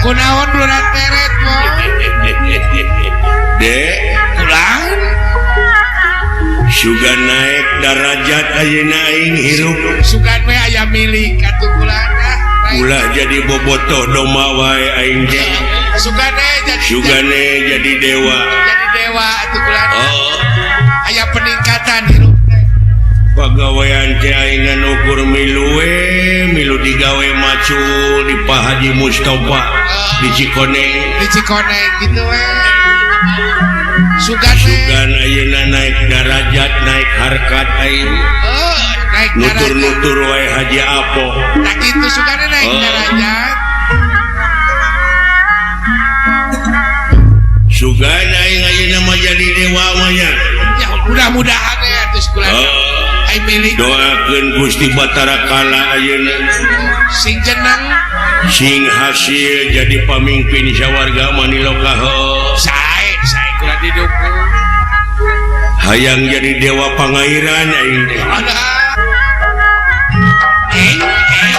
Kunaon berat meret mo? Dek, Ulang. Sugan naik darajat ayeuna aing hirup. Sugan we aya milik atuh kulana. Ulah jadi bobotoh domba wae aing teh. Sugan we jadi Sugane jadi dewa. Jadi dewa atuh kulana. Oh, Aya peningkatan hirup teh. Pagawean teh aing ngan ukur milu we, milu digawe macul di Pak Haji Mustofa di Cikoneng. Di Cikoneng gitu we. Sugan we. Sugan ayeuna naik darajat, naik harkat aing. Oh, naik darajat. Nutur-nutur wae Haji Apo. Nah gitu sugane naik Oh. darajat. Sugan aing ayeuna mah jadi dewa mah nya. Ya mudah-mudahan ya atuh kulana. Oh. Aing milik Doakeun Gusti Batara Kala ayeuna sing jeneng sing hasil jadi pamimpin sawarga Maniloka ho. Sae, sae kula didukung. Hayang jadi dewa pangairan aing teh. Alah. Eh, eh.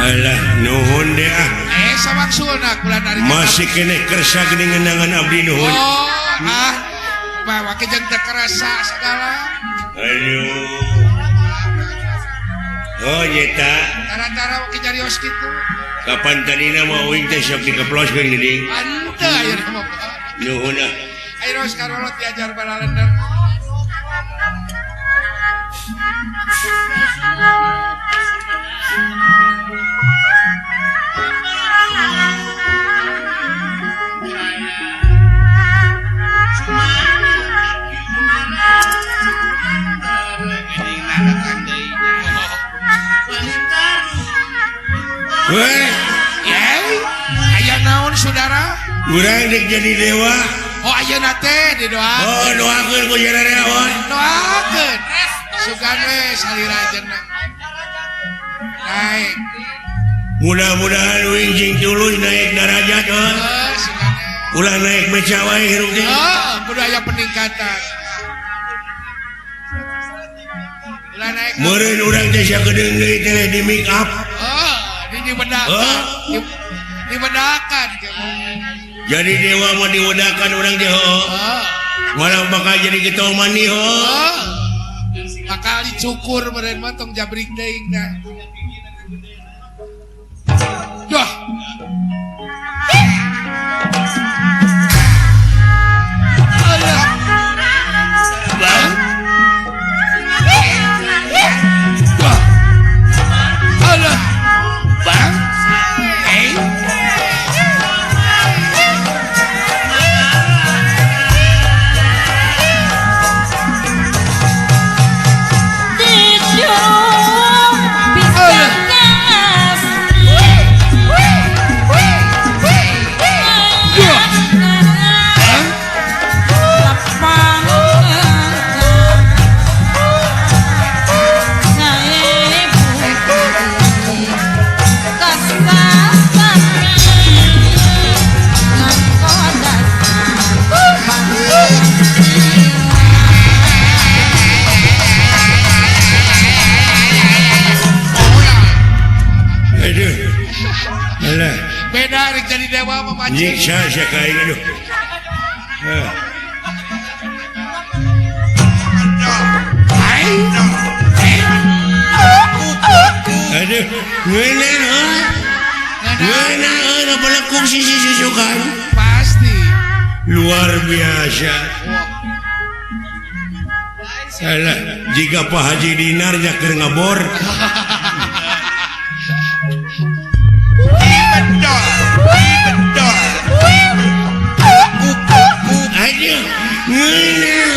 Alah nuhun deh ah. Samaksudna kula dari Masih keneh kersa geuning ngenangan abdi nuhun. Oh, ah. Bawa ke jeung teu kerasa segala. Aduh. Oh nyeta. Tara-tara wake jarios kitu. Kapan tadina mah uing teh sok dikeploskeun geuning. Henteu ayeuna mah. Nuhun ah. Ayeuna geus karolot diajar balalender. Weh, aya naon saudara? Urang dek jadi dewa. Oh ayeuna teh didoakeun. Oh doakeun ku jararaon. Doakeun. Sugan we salira jeneng. Naik. Mudah-mudahan uing sing tulus naik darajat oh. Heuh, sugan we. Ulah naik beca wae hirup teh. Oh, kudu aya peningkatan. Ulah naik. Meureun urang teh sakedeung deui teh di make up. Oh, dibedakan. Oh. Dibedakan. Jadi dewa mah diwedakan urang teh heuh. Oh. Malah bakal jadi getol mandi heuh. Oh. Bakal dicukur meureun mah tong jabrik deui teh. Duh. Alah. Bang. Wah. Alah. Bang. Eh. Dicium. Beda rek jadi dewa mah macul. Nyiksa sia ka aing aduh. Aduh, ngeunah belekung sisi susukan. Pasti. Luar biasa. Alah, jika Pak Haji Dinar nya keur ngabor. Aduh, ngeunah.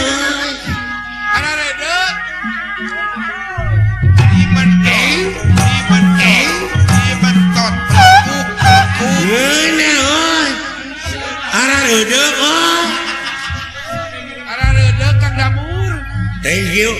Thank you.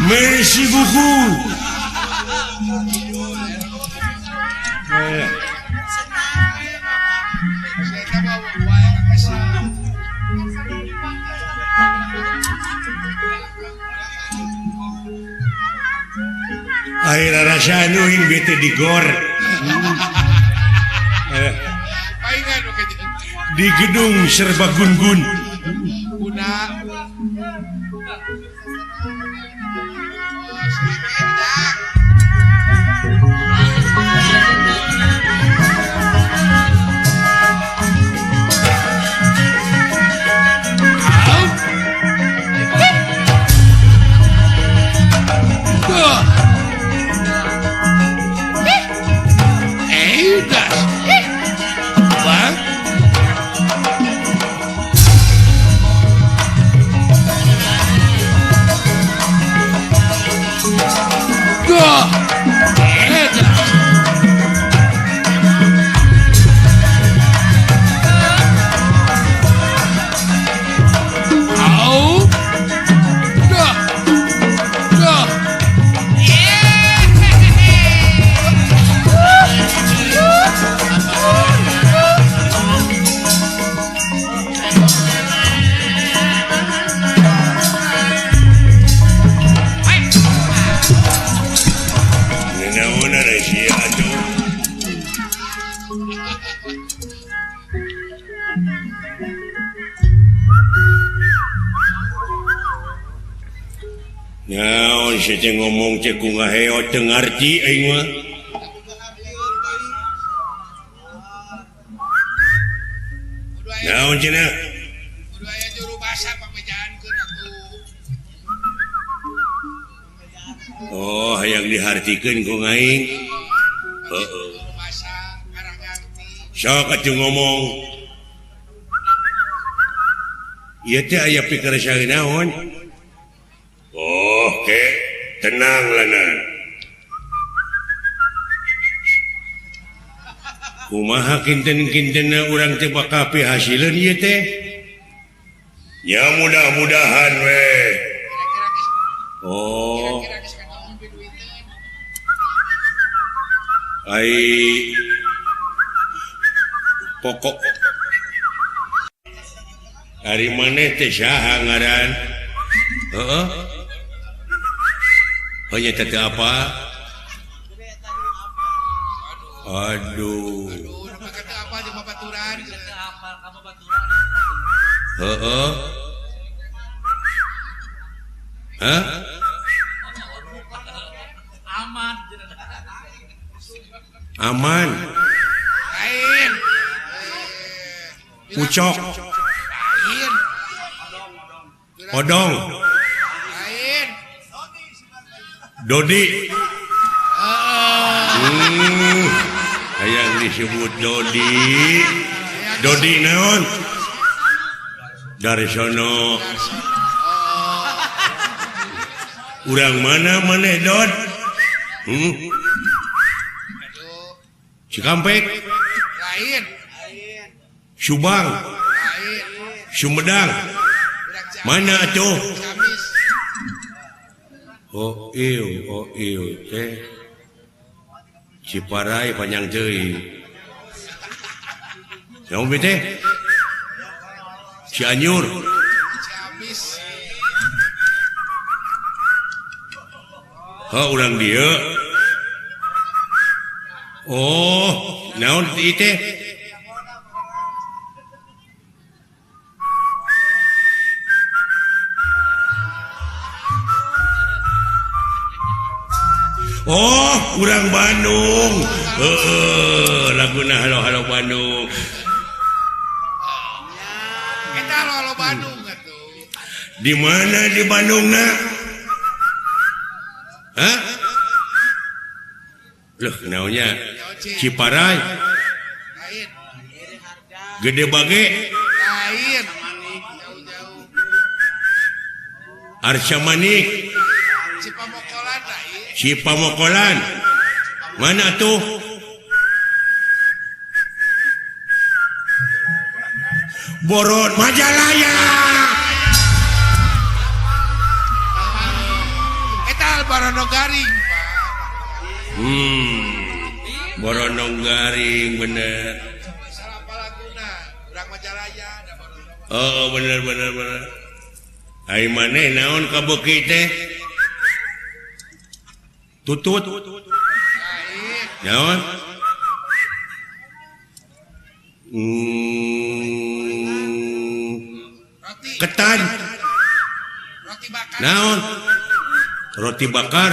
Merci beaucoup. Akhirnya rasa anuin bete di gor. Di gedung serba gun-gun. Ngomong cek ku ngaheo teu ngarti aing mah. Naon cenah? Kudu aya juru basa pamejaankeun atuh. Oh, hayang dihartikeun ku aing. Heeh. Sok atuh ngomong. Ieu teh aya pikeun naon? Oh, ke tenang lana. Kumaha kinten-kintenna urang teh bakal pihasileun ieu teh? Ya mudah-mudahan we. Oh. Ai pokok Ari maneh teh saha ngaran? Heeh. Oh nya teh apa? Aduh. Aduh, kata apa jeung babaturan? Heeh. Hah? Aman. Aman. Lain. Ucok. Lain. Odong. Lain. Dodi. Hayang disebut Dodi. Dodi naon? Darsono. Urang mana maneh Dod? Cikampek. Lain. Subang. Lain. Sumedang. Mana atuh? Oh ieu teh. Ciparai panjang teuing. Naon teh? Cianjur. Ciamis. Oh, urang dieu. Oh, naon ieu teh? Oh, urang Bandung. Heeh, laguna halo-halo Bandung. Eta halo-halo Bandung atuh. Di mana di Bandungna? Hah? Loh, naonnya? Ciparai. Lain. Gede Bage. Lain. Jauh-jauh. Arca Manik. Cipamokolan lain. Cipamokolan. Mana tuh? Borot Majalaya. Eta Barono Garing, Pak. Barono Garing bener. Salah laguna, urang Majalaya da Barono. Oh, bener bener bener. Ai maneh naon kabeuki teh? Tutut. Naon? Roti. Ketan. Roti bakar. Naon? Roti bakar.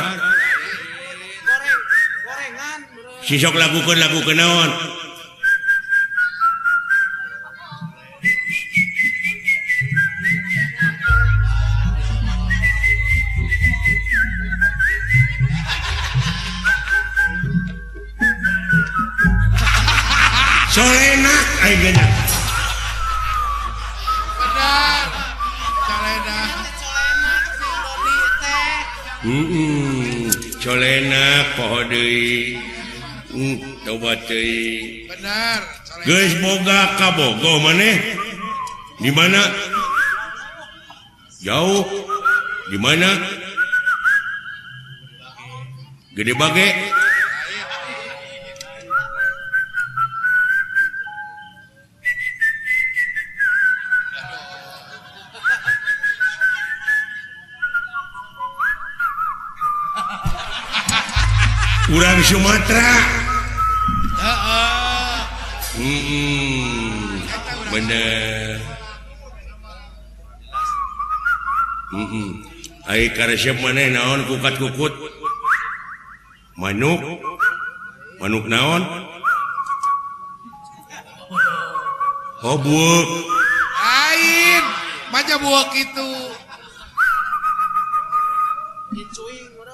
Goreng, gorengan. Sisok lakukeun lakukeun naon? Solenak aing geuna. Benar. Solenak. Solenak si Dodi teh. Solenak poho deui. Tobat deui. Benar. Geus boga kabogoh maneh? Di mana? Jauh. Di mana? Gede Bage. Urang Sumatera. Bener. Ai karesep maneh naon kukat-kukut? Manuk. Manuk naon? Oh, buuk. Lain, maja buuk itu.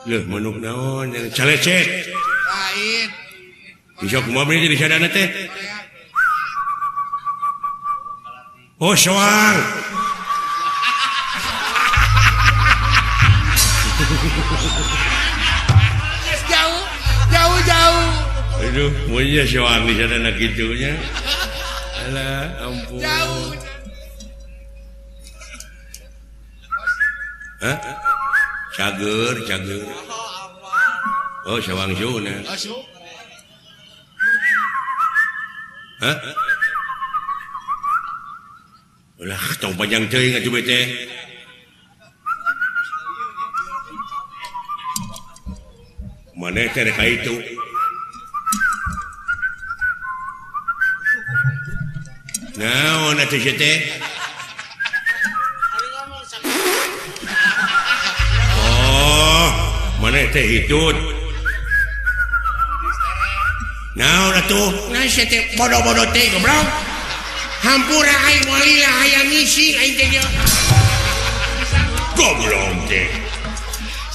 Leuh, manuk naon? Calecet. Lain. Bisa kumaha bener jadi sadana teh? Oh, soang. Jauh, jauh, jauh. Aduh, mun soang di sadana kitu nya. Alah, ampun. Jauh. Hah? Cager, cager. Oh, sawang suna. Hah? Ulah tong panjang teuing atuh bete. Maneh teh rek ka itu. Naon atuh sia teh? Oh, maneh teh hitut. Naon atuh? Nah sia teh bodoh-bodoh teh goblok. Hampura aing moal lila hayang ngisi aing teh nya. Goblok teh.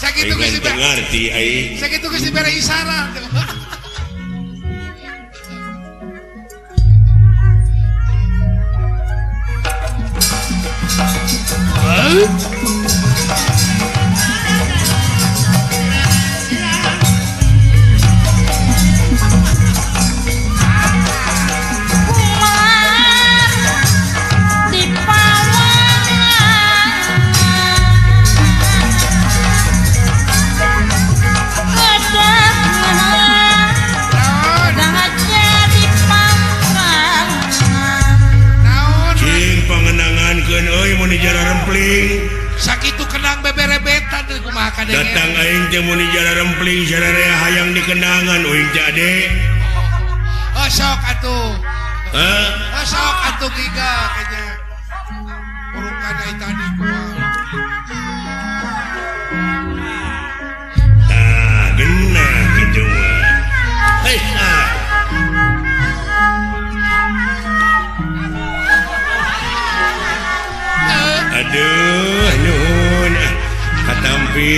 Sakitu geus teu ngarti aing. Sakitu geus dibere isyarat. Sakitu kenang beberebetan deui kumaha kadenge. Datang aing teh mun jara rempling sararea hayang dikenangan uing teh ade. Oh sok atuh. Heh? Oh sok atuh giga kayaknya. Urukan ai tadi kumaha. Tah geunah kitu mah. Hei ah. Aduh, nuhun katampi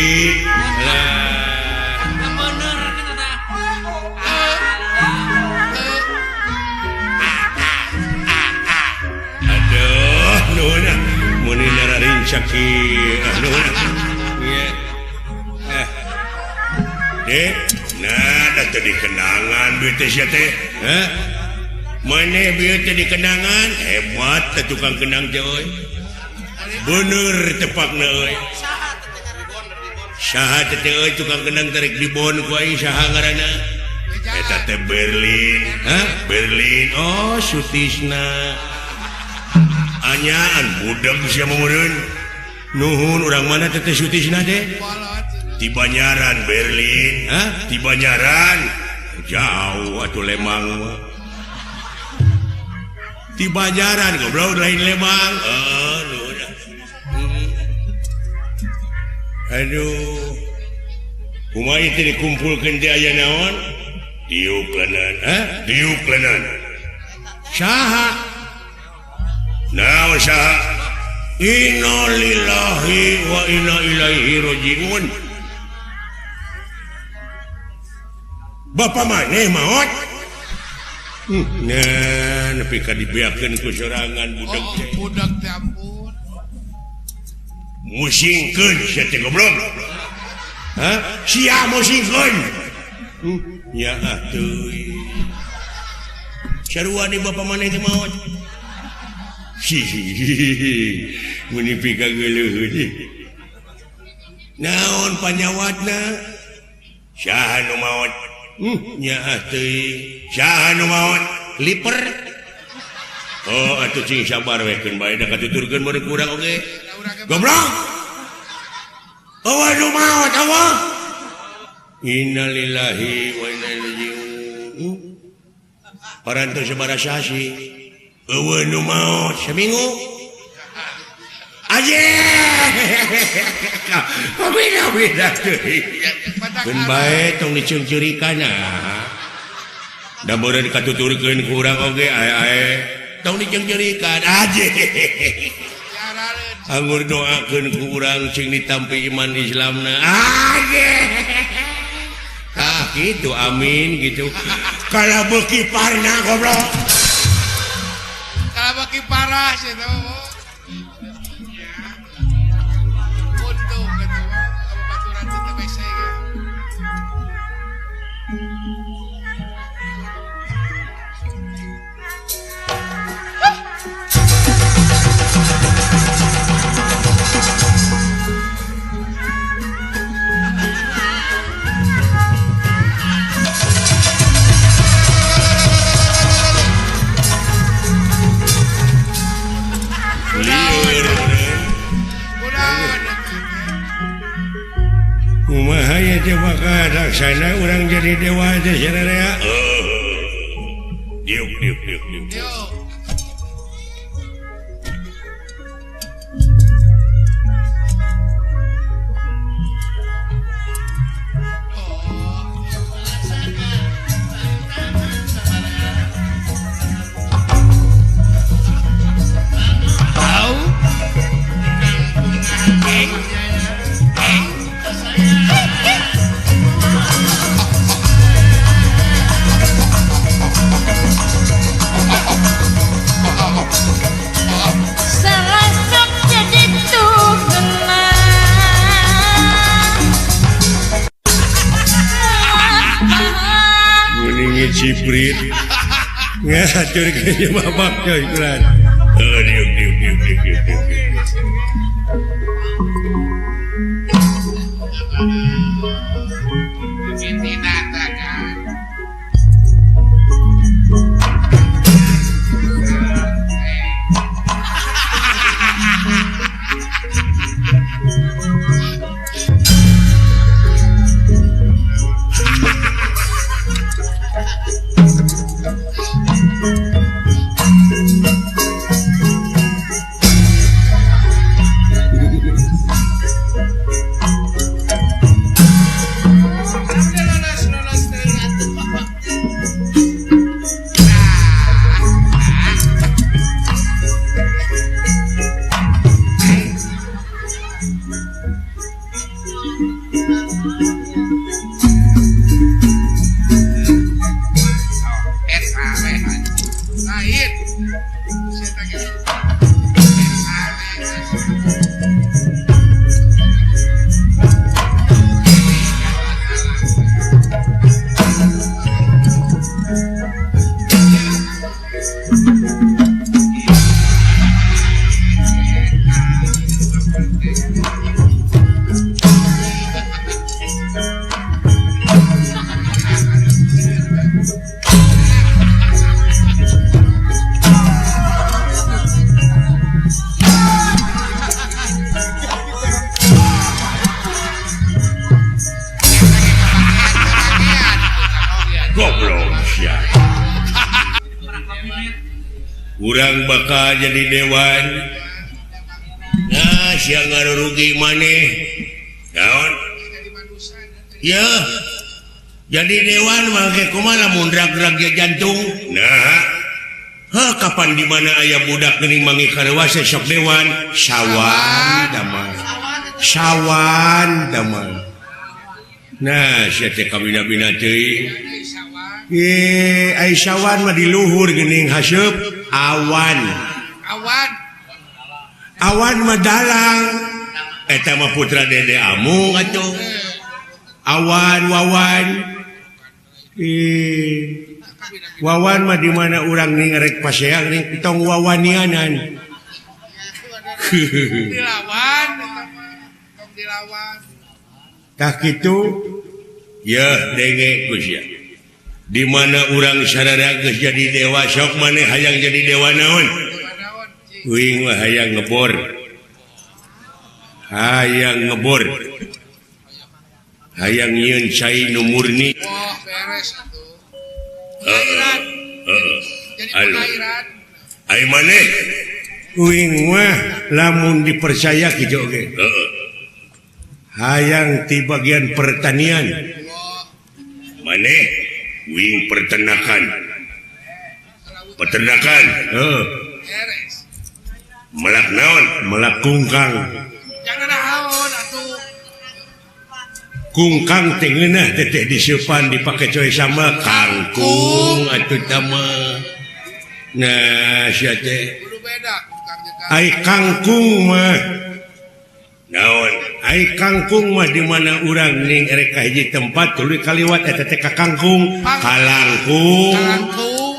lah. Bener kitu tah. Aduh, nuhun mun nararin kieu. Nuhun. Ieu. Eh, nah da teu dikenangan duit teh sia teh. Hah? Maneh bieu teh dikenangan, hebat teh tukang kenang teh euy. Bener tepakna euy. Saha teh euy tukang kenang tarik dibon ku aing saha ngaranna? Eta teh Berlin. Hah? Berlin. Oh, Sutisna. Anyaan budak sia meureun. Nuhun urang mana teh Sutisna teh? Di Banyaran Berlin. Hah? Di Banyaran. Jauh atuh Lemang mah. Di Banyaran goblok lain Lemang. Oh, nuhun. Aduh, kumaha teh dikumpulkeun teh aya naon? Diuk leungeun, hah? Diuk leungeun. Saha? Naon saha? Innalillahi wa inna ilaihi rajiun. Bapak maneh maot? Nah, nepi ka dibeakeun ku sorangan budak teh. Oh, budak teh ampun. Musingkeun sia teh goblok. Hah? Sia musingkeun. Nya atuh. Sarua di bapa maneh teh maot. Hihihi. Mun pika geuleuh. Naon panyawatna? Saha nu maot? Nya atuh. Saha nu maot? Liper. Oh, atuh cing sabar we keun bae da katuturkeun meureun ku urang oge. Goblok. Eueuh nu maot eueuh. Innalillahi wa inna ilaihi raji'un. Parantos sabaraha sasi. Eueuh nu maot seminggu. Aje. Beda-beda teuing. Keun bae tong diceungceurikan ah. Da meureun katuturkeun ku urang oge ae-ae. Tong diceungceurikan aje. Anggur doakeun ku urang cing ditampi iman Islamna. Aje. Ah gitu amin gitu. Kalau beuki parna goblok. Kalau beuki parah sih teh. Untung gitu kamu baturan teh bese. bakal laksana urang jadi dewa teh sararea. Diuk diuk diuk diuk. Ciprit ngatur ke bapak coy kulan. Diuk diuk diuk diuk diuk. Urang bakal jadi dewan. Nah, sia ngarugi maneh. Naon? Ya. Jadi dewan mah ge kumaha lamun drag-drag jantung. Nah. Hah, kapan di mana aya budak geuning manggih karewasa sok dewan? Sawan damai. Sawan damai. Nah, sia teh kabina-bina teuing. Ai sawan mah di luhur geuning haseup awan. Awan. Awan mah dalang. Eta mah putra Dede Amung atuh. Awan wawan. Wawan mah di mana urang ning rek paseang ning tong wawanianan. Dilawan eta mah tong dilawan. Tah kitu yeuh denge ku sia. Di mana urang sararea geus jadi dewa sok maneh hayang jadi dewa naon? Uing mah hayang ngebor. Hayang ngebor. Hayang nyieun cai nu murni. Wah, beres atuh. Heeh. Jadi pengairan. Ai maneh? Uing mah lamun dipercaya kitu oge. Heeh. Hayang ti bagian pertanian. Maneh? Wing peternakan. Peternakan. Melak naon? Melak kungkang. Jangan naon atuh. Kungkang teh ngeunah teh diseupan dipake coy sama kangkung atuh tah mah. Nah, sia teh. Kudu beda kungkang jeung kangkung. Ai kangkung mah naon? Ai kangkung mah di mana urang ning erek ka hiji tempat tuluy kaliwat eta teh ka kangkung, kalangkung. Kalangkung.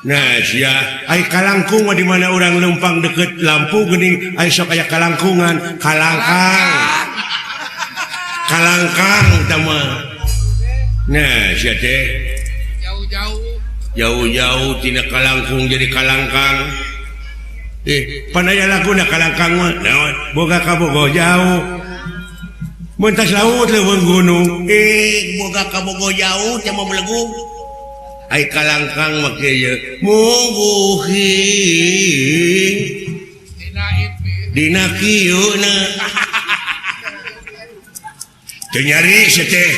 Nah, sia ai kalangkung mah di mana urang leumpang deket lampu geuning ai sok aya kalangkungan, kalangkang. Kalangkang tah mah. Nah, sia teh jauh-jauh. Jauh-jauh tina kalangkung jadi kalangkang. Panaya laguna kalangkang mah naon boga kabogoh jauh. Mentas laut leuweung gunung. Boga kabogo jauh teh mah belegug. Ai kalangkang mah kieu mungguhing. Dina ipi. Dina kieu na. Teu nyari sia teh.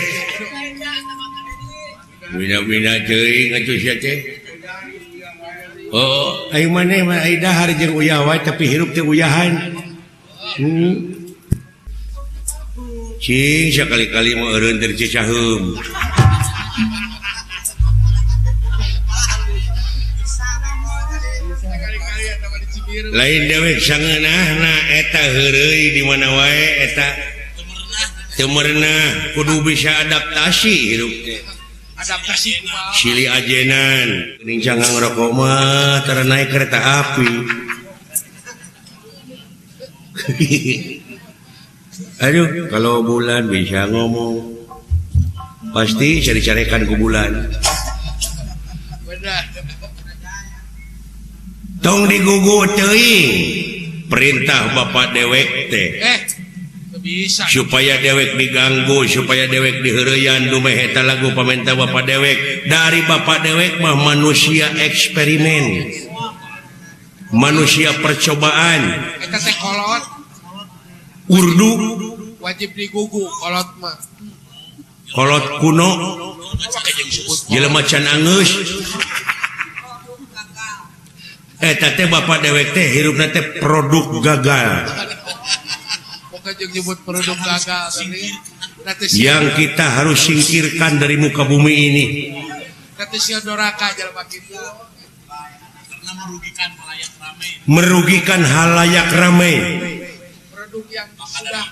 Wina-wina teuing atuh sia teh. Oh, ai maneh mah ai dahar jeung uyah wae tapi hirup teh uyahan. Cing sakali-kali mah eureun teh cicaheum. Lain dewek sangeunahna eta heureuy di mana wae eta teu merenah kudu bisa adaptasi hirup teh. Adaptasi kumaha? Silih ajenan geuning cangang rokok mah tara naik kereta api. Aduh, kalau bulan bisa ngomong pasti cari-carikan ku bulan. Benar. Tong digugu teuing perintah bapak dewek teh. Bisa. Supaya dewek diganggu, supaya dewek diheureyan dumeh eta lagu pamenta bapak dewek. Dari bapak dewek mah manusia eksperimen. Manusia percobaan. Eta teh kolot. Urdu wajib digugu kolot mah. Kolot kuno. Jelema can angeus. Eta teh bapak dewek teh hirupna teh produk gagal. Nyebut produk gagal yang kita harus singkirkan dari muka bumi ini. Merugikan halayak ramai. Produk yang sudah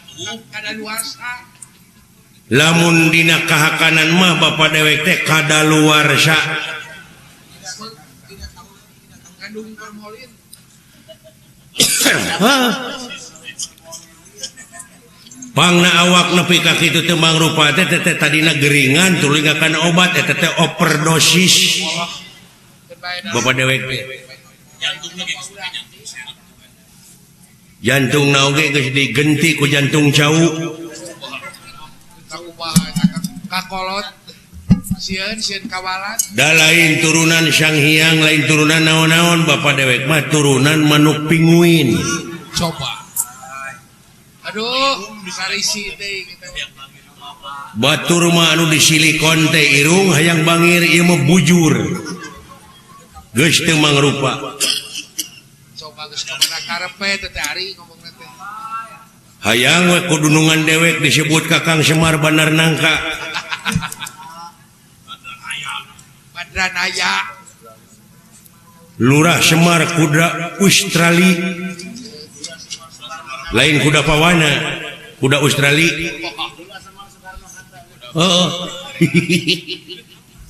kadaluarsa. Lamun dina kahakanan mah bapak dewek teh kadaluarsa. Kandung formalin. Pangna awak nepi ka kitu teu mangrupa teh teh tadina geringan tuluy ngakan obat eta teh overdosis. Bapak dewek teh. Jantungna oge geus digenti ku jantung cau. Kakolot sieun sieun kawalat. Da lain turunan Sang Hyang, lain turunan naon-naon bapak dewek mah turunan manuk pinguin. Coba. Aduh, sarisi teh kita. Batur mah anu disilikon teh irung hayang bangir ieu mah bujur. Geus teu mangrupa. Coba geus ka mana karepe teh teh ari ngomongna teh. Hayang we kudunungan dewek disebut Kakang Semar Bandar Nangka. Badranaya. Lurah Semar kuda Australia. Lain kuda pawana, kuda Australia. Oh.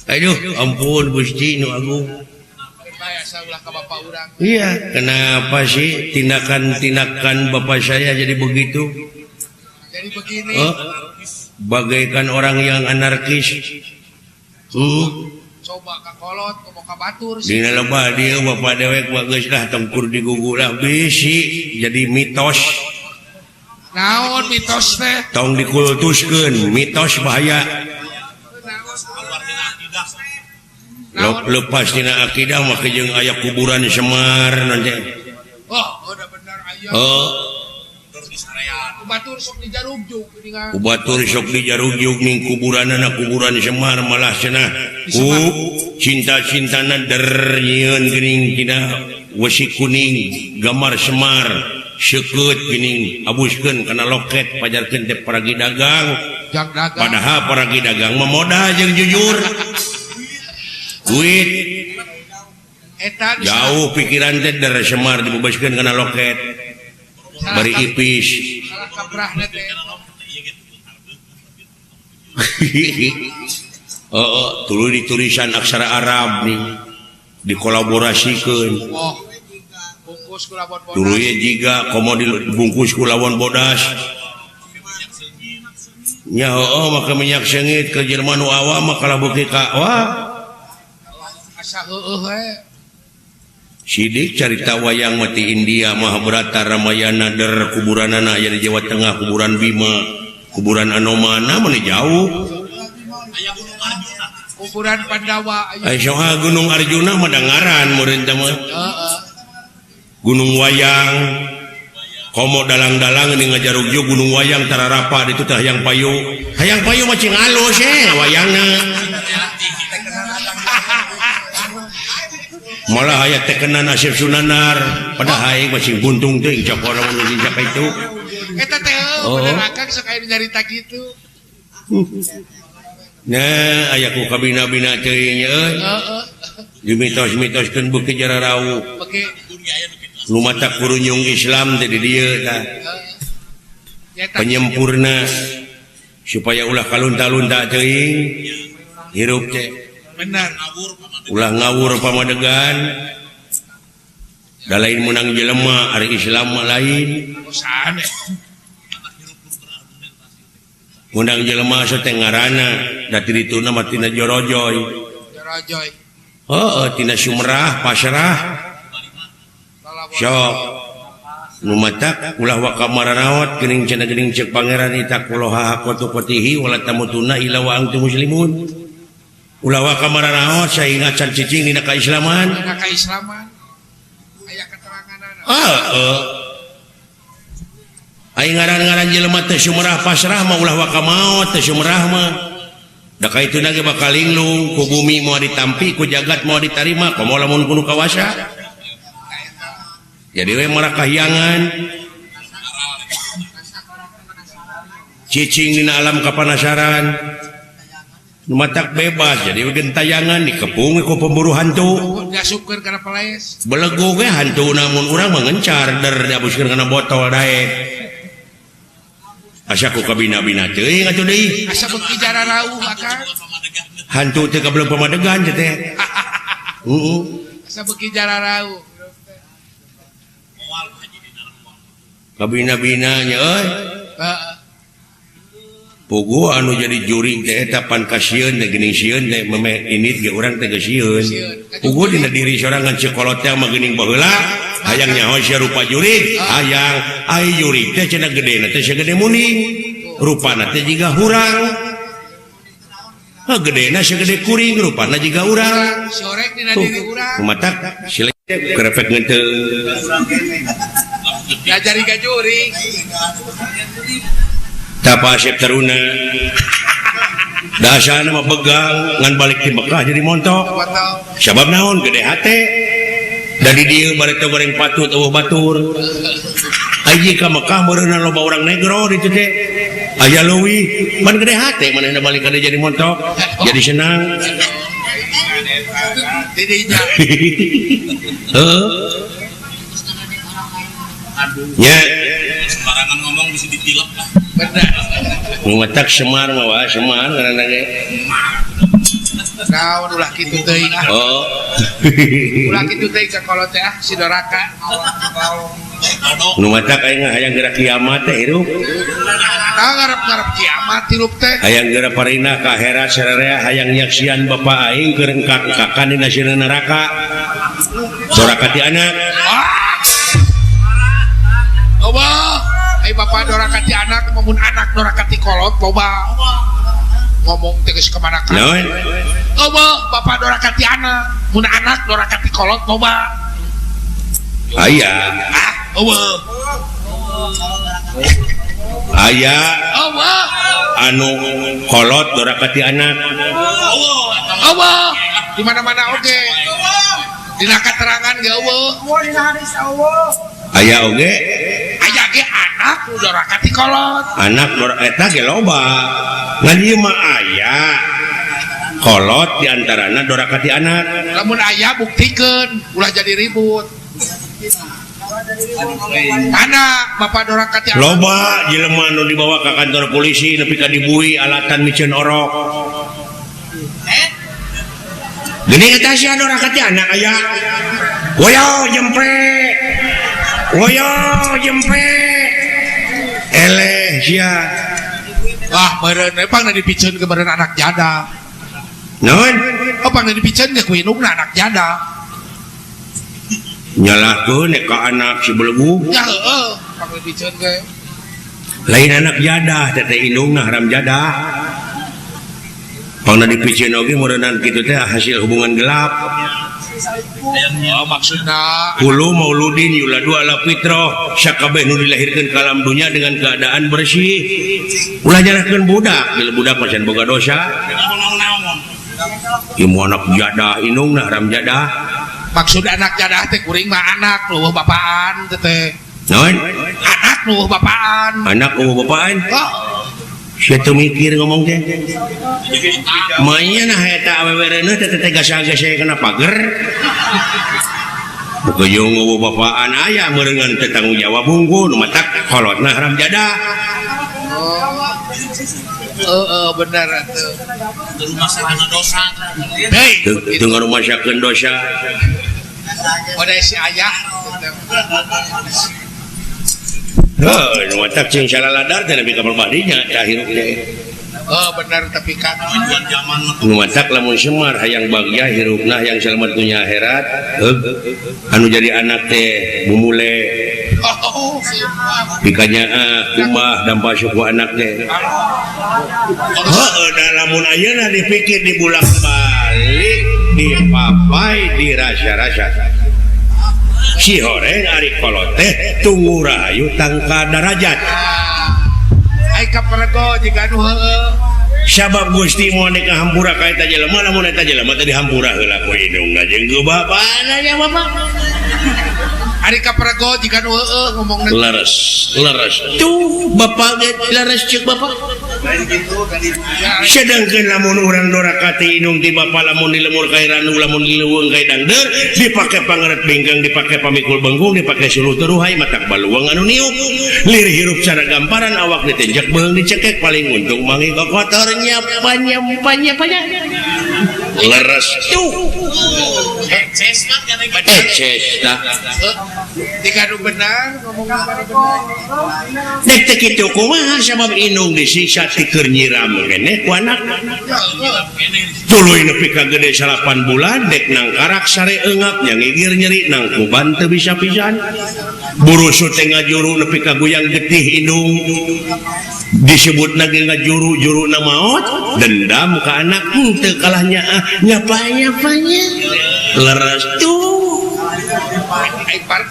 Aduh, ampun Gusti nu agung. Iya, kenapa sih tindakan-tindakan bapak saya jadi begitu? Jadi begini. Oh, bagaikan orang yang anarkis. Coba ka kolot, komo ka batur. Dina lebah dia bapak dewek bagus lah tengkur digugu lah bisi jadi mitos. Naon mitos teh? Tong dikultuskeun, mitos bahaya. Lepas dina akidah mah jeung aya kuburan Semar nanti. Oh, udah bener aya. Oh. Batur sok dijarugjug geuningan. Batur sok dijarugjug ning kuburanana kuburan Semar malah cenah. Ku cinta-cintana der nyieun geuning tina wesi kuning gambar Semar seukeut geuning abuskeun kana loket pajarkeun teh paragi dagang. Padahal paragi dagang mah modal jeung jujur. Duit jauh pikiran teh der Semar dibebaskeun kana loket. Bari ipis. Oh, tuluy ditulisan aksara Arab nih dikolaborasikeun. Tuluy jiga komo dibungkus ku lawan bodas. Nya heueuh make minyak seungit ke jelema nu awam mah kalah beuki ka wah. Asa heueuh we. Sidik carita wayang mati India Mahabharata Ramayana der kuburanana aya di Jawa Tengah kuburan Bima. Kuburan Anomana mana jauh. Kuburan Pandawa. Aya Gunung Arjuna mah dangaran meureun teh mah. Gunung Wayang. Komo dalang-dalang ini ngajarugjo Gunung Wayang tararapa ditu teh hayang payu. Hayang payu mah cing alus wayangna. Malah aya tekenan Asep Sunanar padahal aing mah sing buntung teuing cokor mun geus itu. Eta teh bener akang sok aya nyarita kitu. Nah, aya ku kabina-bina teuing euy. Heeh. Dimitos-mitoskeun beuki jararau. Beuki nu mata kurunyung Islam teh di dieu tah. Penyempurna supaya ulah kalunta-lunta teuing hirup teh. Bener. Ulah ngawur pamadegan. Da lain meunang jelema ari Islam mah lain. Meunang jelema teh ngaranna da ti dituna mah tina Jorojoy. Jorojoy. Heeh, tina Sumerah, Pasrah. Sok nu matak ulah waka maranaot geuning cenah geuning ceuk pangeran itaqullaha haqqa tuqatihi wala tamutuna illa wa antum muslimun. Ulah waka maranaot sainga can cicing dina kaislaman. Dina kaislaman. Aya keteranganana. Heeh. Ai ngaran-ngaran jelema teh Sumerah Pasrah mah ulah waka maot teh Sumerah mah. Da kaituna ge bakal linglung ku bumi moal ditampi ku jagat moal ditarima komo lamun kudu kawasa. Jadi we marah kahyangan cicing dina alam kapanasaran nu matak bebas jadi we gentayangan dikepung ku pemburu hantu diasupkeun kana palaes belegu ge hantu namun urang mah ngencar der diabuskeun kana botol daek asa ku kabina-bina teuing atuh deui asa beuki jararauh akang hantu teh kabelum pamadegan teh heeh asa beuki jararauh kabina-binanya euy. Puguh anu jadi juri teh eta pan kasieun teh geuning sieun teh memeh indit ge urang teh geus sieun. Puguh dina diri sorangan ceuk kolot teh mah geuning baheula hayang nyaho sia rupa jurig, hayang ai jurig teh cenah gedena teh sagede muning, rupana teh jiga hurang. Ha gedena sagede kuring, rupana jiga urang. Sorek dina diri urang. Kumatak silek kerepek ngeunteung. Ngajari ka jurig. Tapa Asep Taruna. Dasarna mah begang ngan balik ti Mekah jadi montok. Sabab naon gede hate. Da di dieu bari teh goreng patut eueuh batur. Aji ka Mekah meureunna loba urang negro ditu teh. Aya leuwih pan gede hate manehna balik ka dieu jadi montok, jadi senang. Didinya. Heuh. Ya. Sembarangan ngomong bisa ditilep lah. Benar. Ngutak Semar mah wah Semar ngaranna ge. Naon ulah kitu teuing ah. Oh. Ulah kitu teuing ka kolot teh ah si doraka. Nu matak aing hayang geura kiamat teh hirup. Tah ngarep-ngarep kiamat hirup teh. Hayang geura parina ka akhirat sararea hayang nyaksian bapa aing keur engkak-engkakan dina sieuna neraka. Doraka ti anak. Ah! Loba, ai bapak doraka ti anak maupun anak doraka ti kolot loba. Ngomong teh geus ka mana-mana. Naon? Loba, bapak doraka ti anak, mun anak doraka ti kolot loba. Aya. Ah, eueuh. Aya. Eueuh. Anu kolot doraka ti anak. Eueuh. Di mana-mana oge. Dina katerangan ge eueuh. Aya oge. Aya ge anak nu doraka ti kolot. Anak doraka eta ge loba. Ngan ieu mah aya. Kolot di antarana doraka ti anak. Lamun aya buktikeun, ulah jadi ribut. Mana bapak doraka ti anak? Loba jelema nu dibawa ka kantor polisi nepi ka dibui alatan miceun orok. Geuning eta sia doraka ti anak aya. Woyo jempe. Woyo jempe. Eleh sia. Wah, meureun we pangna dipiceun ke meureun anak jada. Naon? Oh, pangna dipiceun ge ku indungna anak jada. Nyalahkeun ka anak si belegu. Ya heueuh, pangna dipiceun ge. Lain anak jadah teh indungna haram jadah. Pangna dipicieun oge meureunnan kitu teh hasil hubungan gelap. Oh, maksudna Kullu mauludin yuladu ala fitrah, sakabeh nu dilahirkeun ka alam dunya dengan keadaan bersih. Ulah nyalahkeun budak, bila budak mah can boga dosa. Ieu anak jadah indungna haram jadah. Maksud anak jadah teh kuring mah anak leuweuh bapaan teh. Naon? Anak leuweuh bapaan. Anak leuweuh bapaan? Oh. Sia teu mikir ngomong teh. Manya nah eta awewe reuneuh teh teh gasa-gasa kana pager. Bukejung eueuh bapaan aya meureungan teh tanggung jawab hungkul nu matak kolotna haram jadah. Heeh bener atuh. Teu rumasakeun dosa. Hei, teu ngarumasakeun dosa. Modai si ayah. Heuh, nu matak cing salaladar teh nepi ka badinya tah hirup teh. Oh bener tapi kan nu matak lamun Semar hayang bagja hirupna hayang selamat dunya akhirat, heug anu jadi anak teh bumule. Pikanyaah kumbah dampa suku anak teh. Heuh, da lamun ayeuna dipikir dibulak-balik, dipapai, dirasa-rasa. Si horeng ari kolot teh tunggu rahayu tangka darajat. Ai kaperego jiga nu heueuh. Sabab Gusti moal nek hampura ka eta jelema lamun eta jelema teh dihampura heula ku indungna jeung ku bapana nya bapak. Ari kaperego jiga nu heueuh ngomongna. Leres, leres. Tuh bapak ge leres ceuk bapak. Sedangkan lamun urang doraka ti indung ti bapa lamun di lemur ka randu lamun di leuweung ka dangdeur dipake pangeret bingkang dipake pamikul bengkung dipake suluh teruhai matak baluang anu niup lir hirup cara gamparan awak ditenjak beheung dicekek paling untung mangi kokotor nyapa nyapa nyapa leres tuh eces mah eces tah jika nu benar ngomongna benar dek teh kitu kumaha sabab indung disiksa ti keur nyiram keneh ku anak tuluy nepi ka gede 8 bulan dek nangkarak sare eungap nya ngigir nyeri nangkuban teu bisa pisan burusu teh ngajuru nepi ka guyang getih indung disebutna ge ngajuru juruna maot dendam ka anak teu kalah nyaah nyapa-nyapanya leres tuh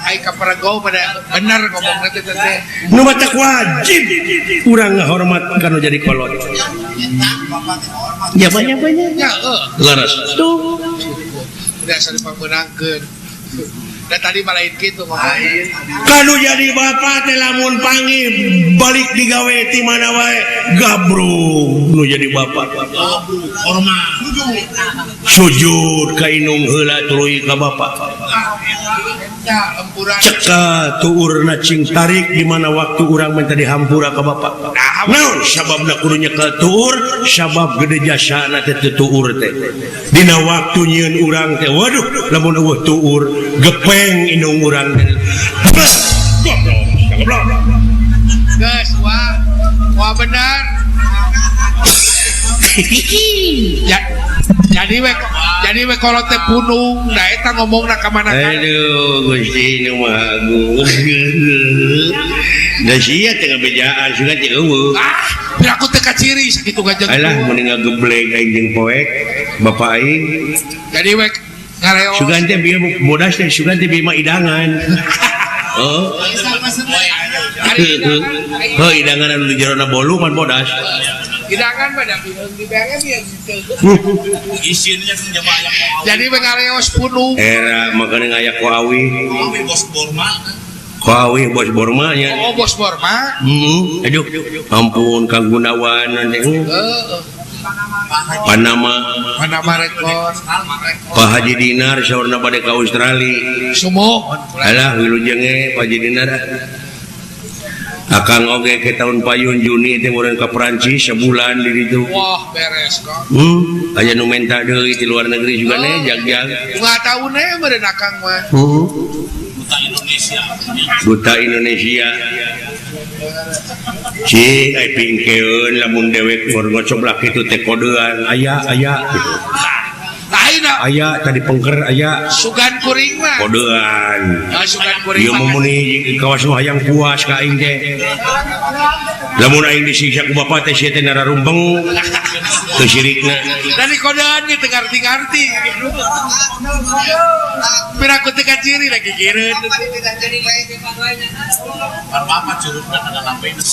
ai kaperego pada bener ngomongna teh teh nu matak wajib urang ngahormat kana jadi kolot nyapa-nyapanya nya heuh leres tuh biasa dipameunangkeun da tadi mah lain kitu ngomong kanu jadi bapak teh lamun panggih balik digawe ti mana wae gabrug nu jadi bapak hormat sujud ka indung heula tuluy ka bapak ceka tuurna cing tarik di mana waktu urang minta dihampura ka bapak naon sababna kudu nyekel tuur sabab gede jasana teh teu tuur teh dina waktu nyieun urang teh waduh lamun eueuh tuur gepeng indung urang teh goblok goblok geus wah wah bener ya jadi we kolot teh punung da eta ngomongna ka mana. Aduh Gusti nu Maha Agung. Da sia teh ngabejaan sugan teh eueuh. Ah, piraku teh kaciri sakitu gajeng. Alah mun ngagebleng aing jeung poek bapak aing. Jadi we ngareos. Sugan teh bieu bodas teh sugan teh bieu mah idangan. Oh. Heuh idangan anu di jerona bolu pan bodas. Hidangan pada biheung dibere bieu gitu. Isinnya jamaah aya ku awi. Jadi we ngareos punung. Era makane ngaya ku awi. Awi bos Borma. Ku awi bos Borma nya. Oh bos Borma. Heeh. Aduh ampun Kang Gunawan nanti. Heeh. Panama. Panama Record. Pak Haji Dinar saurna bade ka Australia. Sumuh. Alah wilujenge Pak Haji Dinar. Akang oge ke tahun payun Juni teh meureun ka Perancis sebulan di ditu. Wah, beres kok. Aya nu menta deui di luar negeri juga nih jag-jag. Enggak tahu nih meureun akang mah. Duta Indonesia. Duta Indonesia. Cik, ai pingkeun lamun dewek ngor ngocoblak kitu teh kodean aya aya gitu. Lain aya tadi pengker aya sugan kuring mah. Kodean. Sugan kuring. Ieu mah muni kawas nu hayang puas ka aing teh. Lamun aing disiksa ku bapak teh sia teh nararumbeng. Teu sirikna. Dari kodean ge teu ngarti-ngarti. Piraku teu kaciri lagi gigireun. Bapak curugna kana lampeuna.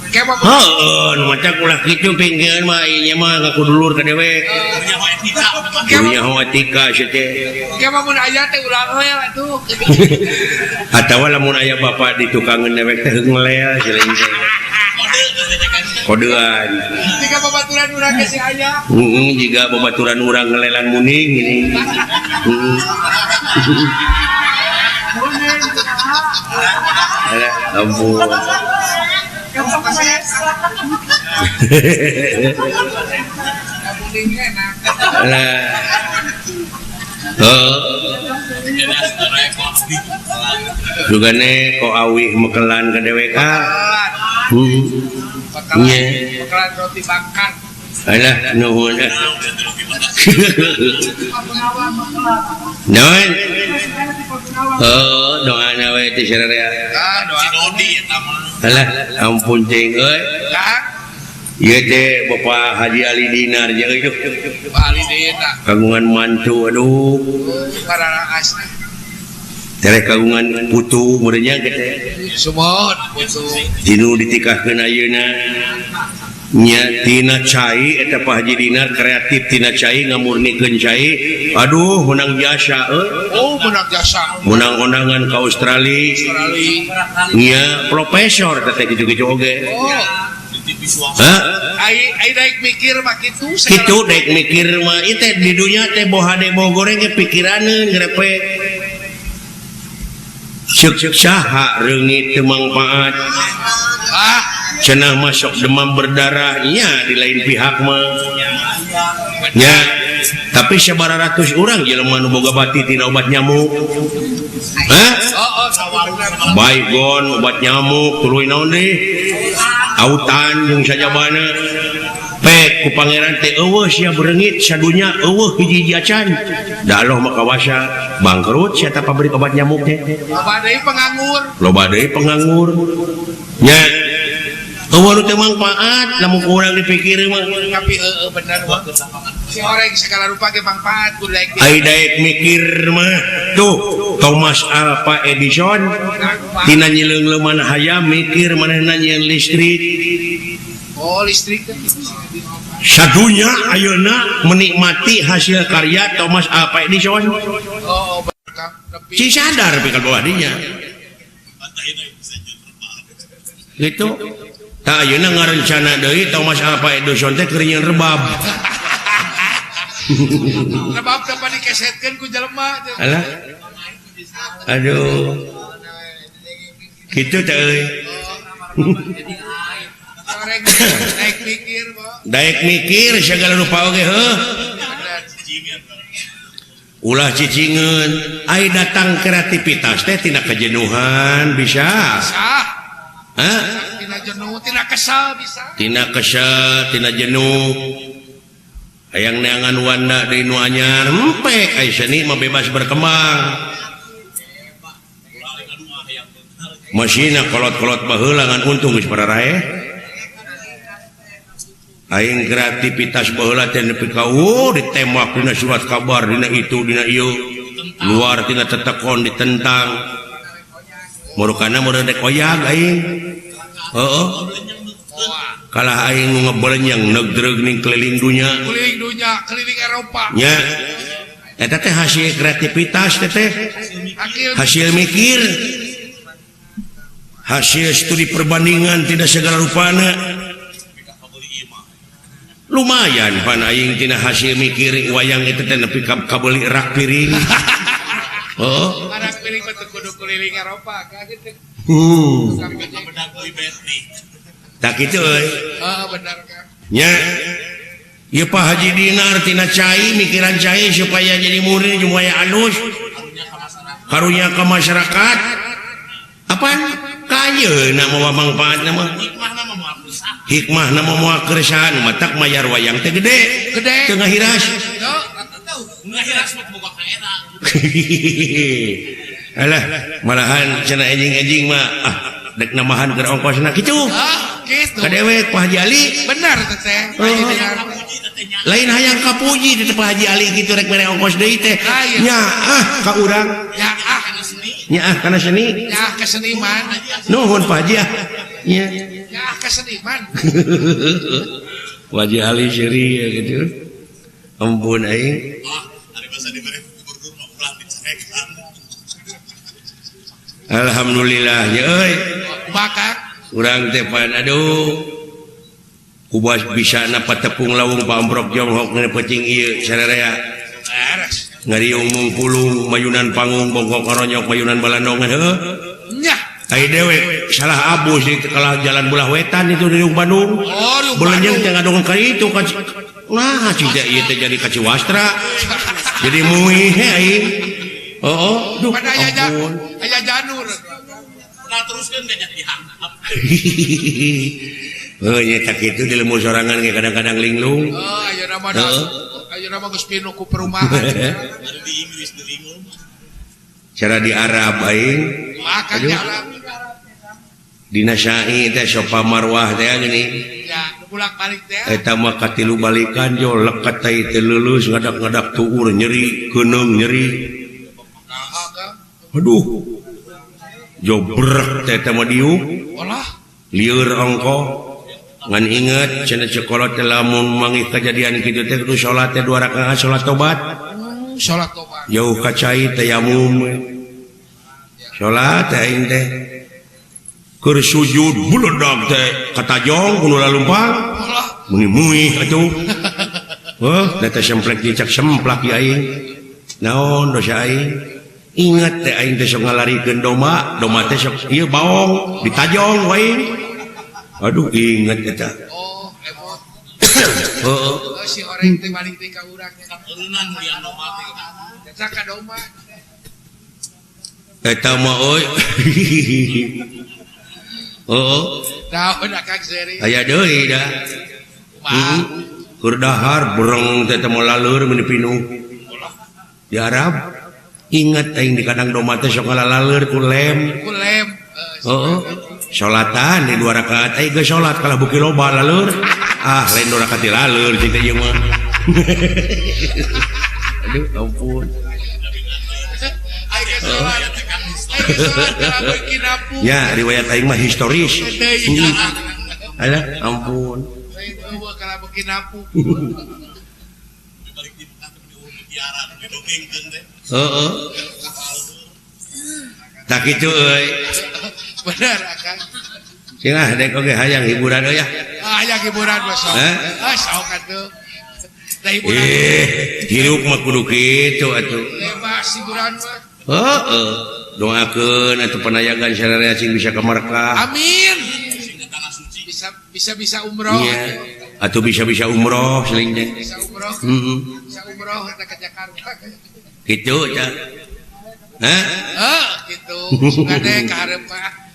Heeh, nu maca ulah kitu pingkeun mah ieu mah ngaku dulur ka dewek. Punya etika sia teh. Ke mah mun aya teh ulah rel atuh. Atawa lamun aya bapak di tukangeun dewek teh ngelel sia lain teh. Kodean. Jika babaturan urang ke si aya. Heeh, jiga babaturan urang ngelelan muning ini. Heeh. Alah, ampun. Alah. Heeh. Sugane ko awih mekelan ka dewek ah. Heeh. Nya. Mekelan roti bakar. Alah, nuhun. Naon? Oh, doana we teh sararea. Ah, doa Dodi eta mah. Alah, ampun cing euy. Kang, ieu teh Bapak Haji Ali Dinar jeung euy. Pak Ali Dinar. Kagungan mantu aduh. Pararaas. Tereh kagungan putu meureunnya teh. Sumon putu. Dinu ditikahkeun ayeuna. Nya tina cai eta Pak Haji Dinar kreatif tina cai ngamurnikeun cai. Aduh menang jasa euy. Oh menang jasa. Menang undangan ka Australia. Nya profesor teh kitu-kitu oge. Oh. Hah? Ai daek mikir mah kitu. Kitu daek mikir mah ieu teh di dunya teh boha de boh goreng ge pikiraneun grepe. Ceuk saha reungit teu mangpaat. Ah, cenah masuk demam berdarah nya di lain pihak mah. Nya, tapi sabaratus urang jelema nu boga bati tina obat nyamuk. Hah? Baygon obat nyamuk tuluy naon deui? Autan jeung sajabana. Pek ku pangeran teh eueuh sia bereungit sadunya eueuh hiji-hiji acan. Da Allah mah kawasa bangkrut sia ta pabrik obat nyamuk teh. Loba deui penganggur. Loba deui penganggur. Nya eueuh nu teu mangpaat lamun urang dipikir mah. Tapi heueuh bener si orang segala rupa ge mangpaat kudu daek. Ai daek mikir mah tuh Thomas Alva Edison tina nyileung-leuman hayam mikir manehna nyieun listrik. Oh listrik teh. Sadunya ayeuna menikmati hasil karya Thomas Alva Edison. Oh, si sadar pikal bawah dinya. Gitu. Tah ayeuna ngarencana deui Thomas Alva Edison teh keur nyieun rebab. Rebab teh dikesetkeun ku jelema. Alah. Aduh. Kitu teh euy. Daek mikir, daek mikir segala rupa oge heuh. Ulah cicingeun, ai datang kreativitas teh tina kejenuhan bisa. Hah? Tina jenuh, tina kesel bisa. Tina kesel, tina jenuh. Hayang neangan wanda deui nu anyar, empek ai seni mah bebas berkembang. Masina kolot-kolot baheula ngan untung geus pararaeh. Aing kreativitas baheula teh nepi ka ditembak dina surat kabar dina itu dina ieu luar tina tetekon ditentang murukana meureun rek oyag aing heueuh kalah aing nu ngebelenyang negdreug ning keliling dunya keliling Eropa nya eta teh hasil kreativitas teh teh hasil mikir hasil studi perbandingan tidak segala rupana. Lumayan pan aing tina hasil mikir wayang itu teh nepi ka kabeuli rak piring. Heeh. Rak piring mah teu kudu keliling Eropa ka kitu. Tah kitu euy. Heeh bener Kang. Nya. Ieu Pak Haji Dinar tina cai mikiran cai supaya jadi murid supaya alus. Karunya ka masyarakat. Apaan? Kayeuna mawa mangpaatna mah. Hikmah nama moal keresahan matak mayar wayang teh gede. Gede. Teu ngahiras. Ngahiras mah boga kaena. Alah, malahan cenah ejing-ejing mah ah dek namahan keur ongkosna kitu. Ah, kitu. Ka dewek Pak Haji Ali. Benar teh. Lain hayang kapuji teh Pak Haji Ali kitu rek mere ongkos deui teh. Nya ah ka urang. Nya ah kana seni. Nya ah kana seni. Nya ah ka seniman. Nuhun Pak Haji ah. Nya. Nya ah ka seniman. Pak Haji Ali seuri ya gitu. Ampun aing. Ah, ari basa dibere gubernur mah ulah dicarekan. Alhamdulillah ya euy. Bakar urang teh pan aduh. Kubas bisa napa tepung lawung pamprok jonghok ngene peuting ieu sararea. Ngariung mungpulung mayunan panggung bongkok karonyok mayunan balandongan heuh. Nya. Ai dewek salah abus di kalah jalan belah wetan itu di Bandung. Oh, Belenjeng teh ngadongan ka itu ka nah cik teh ieu teh jadi ka Ciwastra. Jadi muih he aing. Oh, duh. Pada aya janur. Nah teruskeun ge jadi dihanap. Heuh nya tak kitu di lembur sorangan ge kadang-kadang linglung. Oh, ayeuna mah ayeuna mah geus pinuh ku perumahan. Ada di Inggris di linglung. Cara di Arab aing. Makan di Arab. Dina Syai teh Sofa Marwah teh gini. Ya, bolak-balik teh. Eta mah katilu balikan jo lekat teh teu leuleus ngadak-ngadak tuur nyeri, keuneung nyeri. Aduh. Jo brek teh eta mah diuk. Olah. Lieur ongko. Ngan inget cenah sekolah teh lamun manggih kejadian kitu teh kudu salat teh 2 rakaat salat tobat. Salat tobat. Jauh ka cai tayamum. Salat teh aing teh. Keur sujud beledag teh katajong kudu lalumpang. Muni muih atuh. Heuh, da teh semplek dicak semplak ieu aing. Naon dosa aing? Ingat teh aing teh sok ngalarikeun domba, domba teh sok ieu baong ditajong wae. Aduh ingat eta. Oh, emot. Heeh. Si horeng teh balik deui ka urang nya. Eureunnan mulian domba teh. Eta ka domba. Eta mah euy. Heeh. Naon akang seri? Aya deui da. Heeh. Keur dahar bereng teh teh laleur meuni pinuh. Di Arab ingat aing di kandang domba teh sok ngalaleur ku lem. Ku lem. Heeh. Salatan di 2 rakaat aing geus salat kalah beuki loba laleur. Ah, lain 2 rakaat laleur cing teh ieu mah. Aduh, ampun. Aing geus salat. Aing geus salat kalah beuki napu. Ya, riwayat aing mah historis. Alah, ampun. Kalah beuki napu. Heeh. Tak kitu euy. Bener akang. Cenah dek oge hayang hiburan euy ya. Ah, hayang hiburan mah sok. Ah, sok atuh. Da hiburan. Hirup mah kudu kitu atuh. Bebas hiburan mah. Heeh. Doakeun atuh panayagan sararea cing bisa ka Makkah. Amin. Bisa bisa umroh. Iya. Atuh bisa-bisa umroh seling teh. Bisa umroh. Heeh. Bisa umroh eta ke Jakarta. Kitu tah. Hah? Heeh, kitu. Sugane ka hareup mah.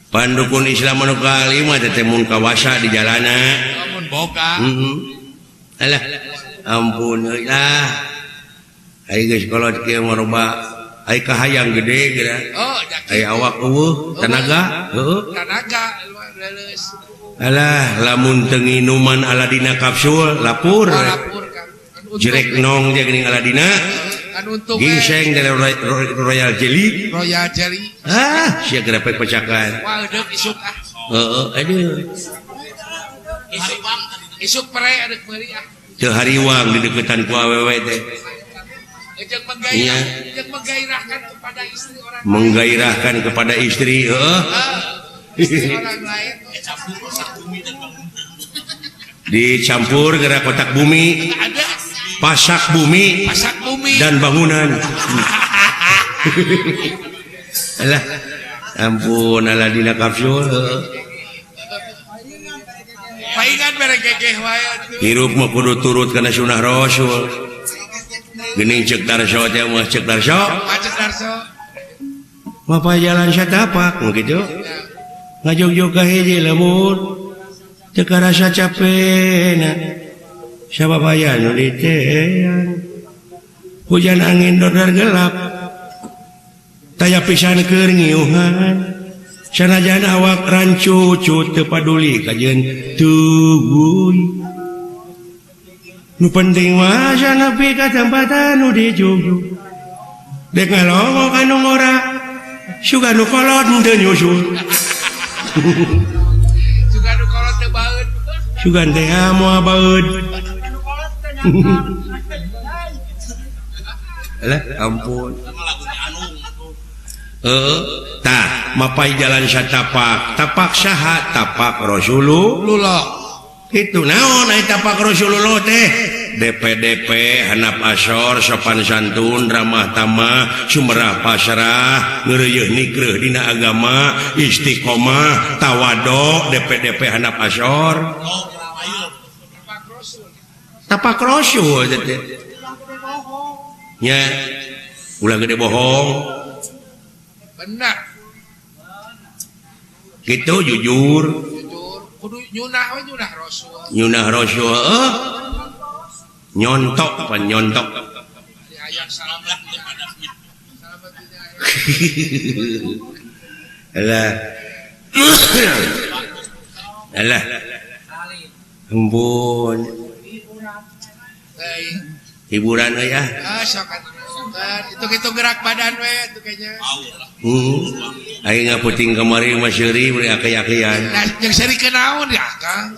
Pandukun Islam anu kalima teh mun kawasa di jalana. Mun boga. Heeh. Alah, ampun euy lah. Ai geus kolot kieu mah loba ai kahayang gede geura. Oh, ai awak eueuh tanaga, heueuh. Tanaga leuleus. Alah, lamun teu nginuman Aladina kapsul lapur. Oh, lapur kan. Jerek nong jeung geuning Aladina. Kan untung gingseng dari Royal Jelly. Royal Jelly. Ah, sia gerepek pecakan. Wah, deuk isuk ah. Heeh, aduh. Isuk isuk pere adeuk meuli ah. Teu hariwang di deketan ku awewe teh. Jeung menggairah, jeung menggairahkan kepada istri orang lain. Menggairahkan kepada istri, heeh. Istri orang lain. Dicampur gerak kotak bumi. Ada. Pasak bumi, pasak bumi dan bangunan. Alah, ampun Aladina kapsul. Paingan mere gegeh wae atuh. Hirup mah kudu turut kana sunah Rasul. Geuning ceuk Darso teh mah ceuk Darso. Ceuk Darso. Mapa jalan satapak kitu. Ngajogjog ka hiji lamun. Teu karasa capena sabab aya nu diteang hujan angin dodar gelap taya pisan keur ngiuhan sanajan awak rancucut teu paduli kajeun teuguy nu penting mah nepi ka tempat anu dijugjug dek ngalongok anu ngora sugan nu kolot teu nyusul sugan nu kolot teu baeud sugan teh moal baeud lah ampun tah mapai jalan satapak tapak saha tapak Rasulullah itu naon ai tapak Rasulullah teh DPDP hanap asor sopan santun ramah tamah sumerah pasrah ngeureuyeun nikreuh dina agama istiqomah tawado DPDP hanap asor tapak Rasul teh nya ulah gede bohong benar gitu jujur jujur kudu nyunah we nyunah Rasul nyunah Rasul nyontok pan nyontok hayang salamet alah alah ampun hiburan we ah sok itu gerak badan we itu kayaknya. Aing ngaputing kamari mah seuri bari aki-akian. Nah, jeung seurikeun naon ya, Kang?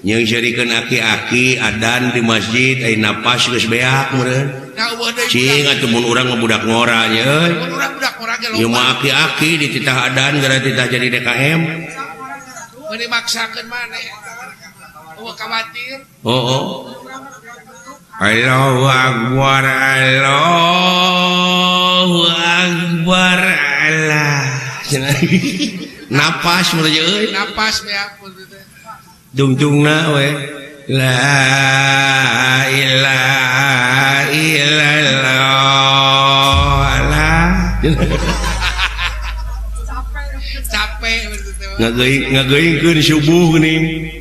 Jeung seurikeun aki-aki adan di masjid ai napas geus beak meureun. Cing atuh mun urang mah budak ngora nya euy. Mun urang budak ngora ge loba. Ieu mah aki-aki dititah adan gara titah jadi DKM. Meuni maksakeun maneh. Eueuh khawatir. Oh. Allahu Akbar, Allahu Akbar, Allah. Napas meureun euy. Napas beak meureun teh. Dungtungna we. La ilaha illallah. Allah. Capek meureun teh. Ngageuingkeun subuh geuning.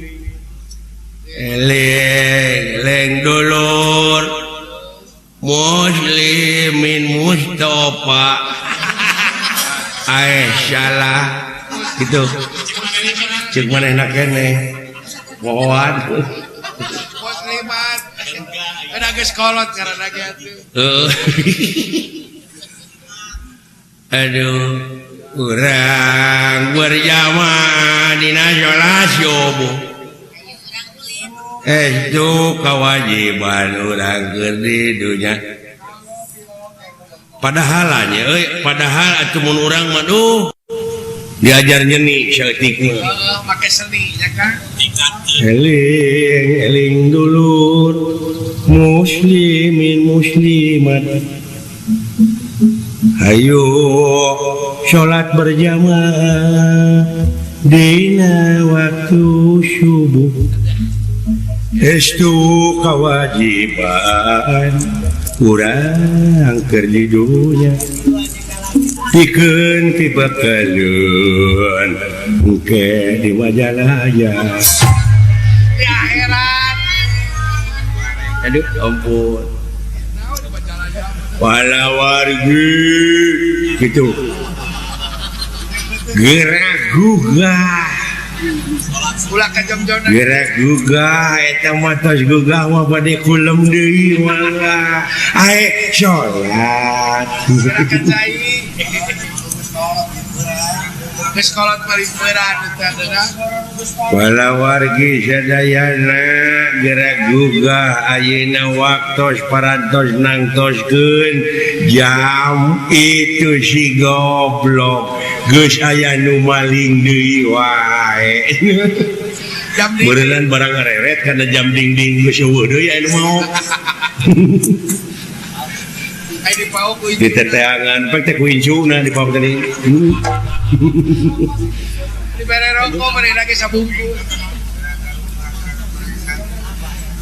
Eleng, eleng dulur muslimin Mustafa salah gitu cek manehna keneh pohoan muslimat ada geus kolot ngaranna ge atuh. Aduh urang berjamaah dina salat subuh itu kewajiban urang keur di dunya padahal nya euy padahal atuh mun urang mah duh diajar nyeni saeutik mah make seni nya Kang eling eling dulur muslimin muslimat hayu salat berjamaah dina waktu subuh. Estu kewajiban urang keur di dunya pikeun pibakaleun engke di Majalaya di akhirat. Aduh ampun wala wargi gitu gerak gugah ulah ka jomjona gerak gugah eta mah tos gugah mah bade kulem deui mangga ae salat gerak cai geus kolot parimperan eta teh wala wargi sadayana gerak gugah ayeuna waktos parantos nangtoskeun jam itu si goblok geus aya nu maling deui wae. Beureunan barang ngareret kana jam dingding geus eueuh deui aya nu mau. Ai dipaok ku di teteangan pek teh ku incuna dipaok tadi. Dibere rokok manehna ge sabungkus.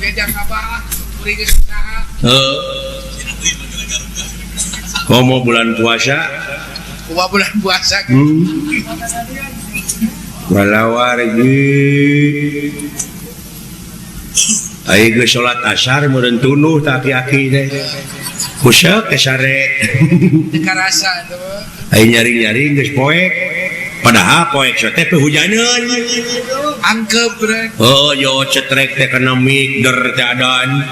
Diajak abah kuring geus saha. Heuh. Komo bulan puasa? Kumaha bulan puasa? Walawargi ayo geus salat asar meureun tunuh tah aki-aki teh. Kuseuk teh sare. Teu karasa tuh. Ayo nyaring-nyaring geus poek. Padahal poek teh hujaneun. Angkep bre. Oh, yo cetrek teh kana mik der teh adan.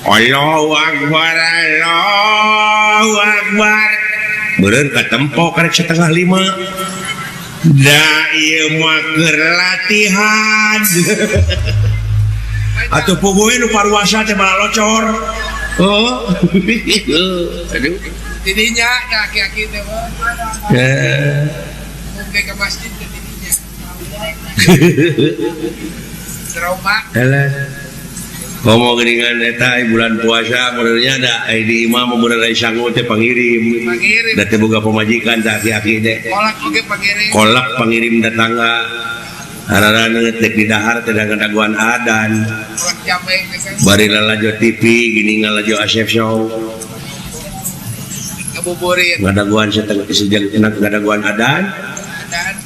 Allahu akbar, Allahu akbar. Meureun katempo karek 4:30. Da ieu mah keur latihan. Atuh puguh nu paruasa teh malah locor. Oh. Aduh. Tidinya da aki-aki teh mah. Heeh. Mungkin ke masjid teh tidinya. Trauma. Alah. Komo geuningan eta bulan puasa meureunnya da ai di imah meureun ai sangu teh pangirim. Pangirim. Da teh boga pamajikan tah aki-aki teh. Kolak oge pangirim. Kolak pangirim datangga. Hararana teh di dahar teh daguan adan. Kolak jambe teh kan. Bari lalajo TV gini ngalajo Asep Show. Ngabuburit. Ngadaguan setengah sejak enak ngadaguan adan. Adan.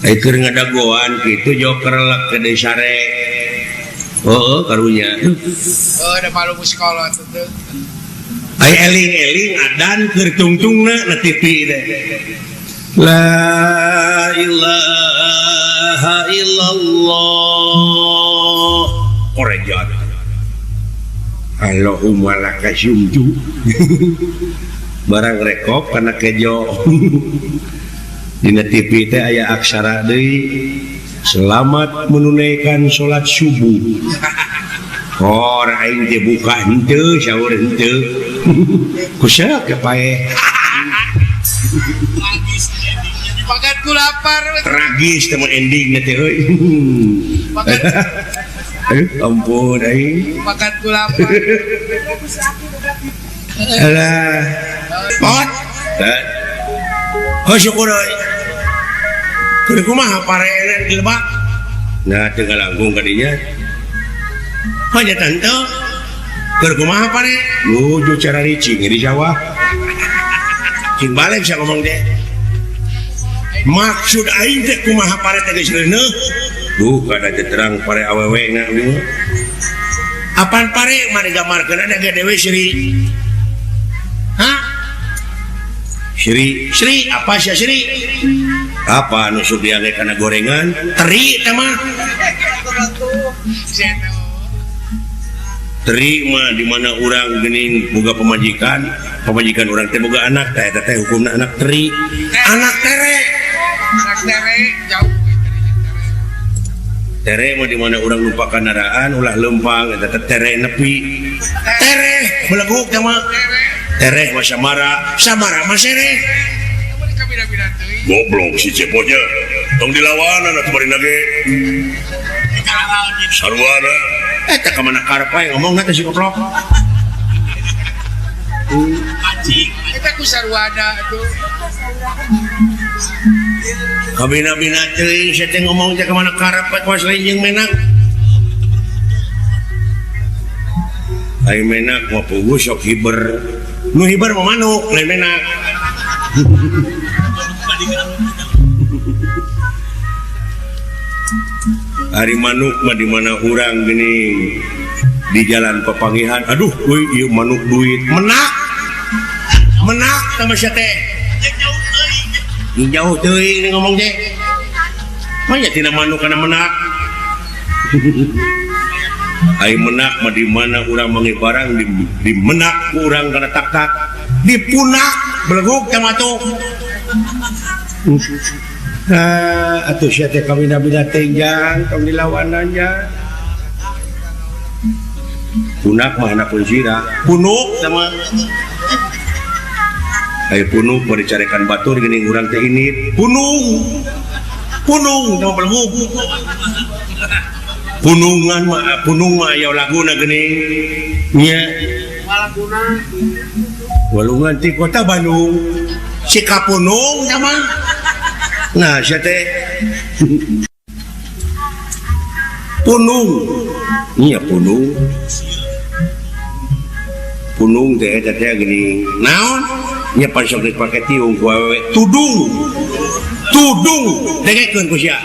Ai keur ngadaguan kitu joker lek ke sare. Oh, karunya. Oh, ada malu muskola tuh. Ai eling-eling adan keur tungtungna na TV teh. La ilaha illallah. Korejat. Allahumma laka syumju. Barang rekop kana kejo. Dina TV teh aya aksara deui. Selamat menunaikan sholat subuh. Kor aing teh buka henteu sahur henteu. Kuseuk ke pae. Tragis endingnya. Makan ku lapar. Tragis teh mah endingna teh euy. Aduh ampun aing. Makan ku lapar. Alah. Pot. Heuh syukur euy. Keur kumaha parenan di lebak? Nah, teu ngalangkung ka dinya. Hanya tante. Keur kumaha pare? Nuju cara ricing di sawah. Cing balik sia ngomong teh. Maksud aing teh kumaha pare teh geus reuneuh? Duh, kada teh terang pare awewe na ieu. Apan pare mah digambarkeun ada ge dewe Sri. Hah? Sri, Sri apa sia Sri? Apa nu sok diangge kana gorengan? Teri teh mah. Teri mah di mana urang geuning boga pamajikan, pamajikan urang teh boga anak teh eta teh hukumna anak teri. Anak tere. Anak tere jauh tere. Tere mah di mana urang lupa kandaraan ulah leumpang eta teh tere nepi. Tere beleguk teh mah. Tere mah samara, samara mah sereh. Goblok si cepotnya. Tong dilawanan atuh bari nage. Sarwana. Eta ka mana karep wae ngomongna teh si goblok. Anjing. Eta ku sarwana atuh. Kabina-bina teuing sia teh ngomong teh ka mana karep wae kuas lain jeung menak. Ai menak mah puguh sok hiber. Nu hiber mah manuk lain menak. Ari manuk mah di mana urang geuning di jalan papangihan aduh euy ieu manuk duit menak menak sama sia teh jauh teuing ngomong teh mah nya tina manuk kana menak. Ai menak mah di mana urang manggih barang di menak ku urang kana tak-tak dipunak beleguk teh mah tuh. Nah, atuh sia teh kawina-bina teh jang tong dilawanan jang. Punak mah hanapun sirah, punuk teh mah. Ai punuk mah dicarekan batur geuning urang teh ini punung. Punung teh mah beleguk. Punungan mah punung mah aya laguna geuning nya. Walaguna. Walungan ti kota Bandung. Si kapunung teh mah. Nah, sia teh punung. Nya punung. Punung teh eta teh geuning. Naon? Nya pan sok dipake tiung ku awewe. Tudung. Tudung dengekeun ku sia.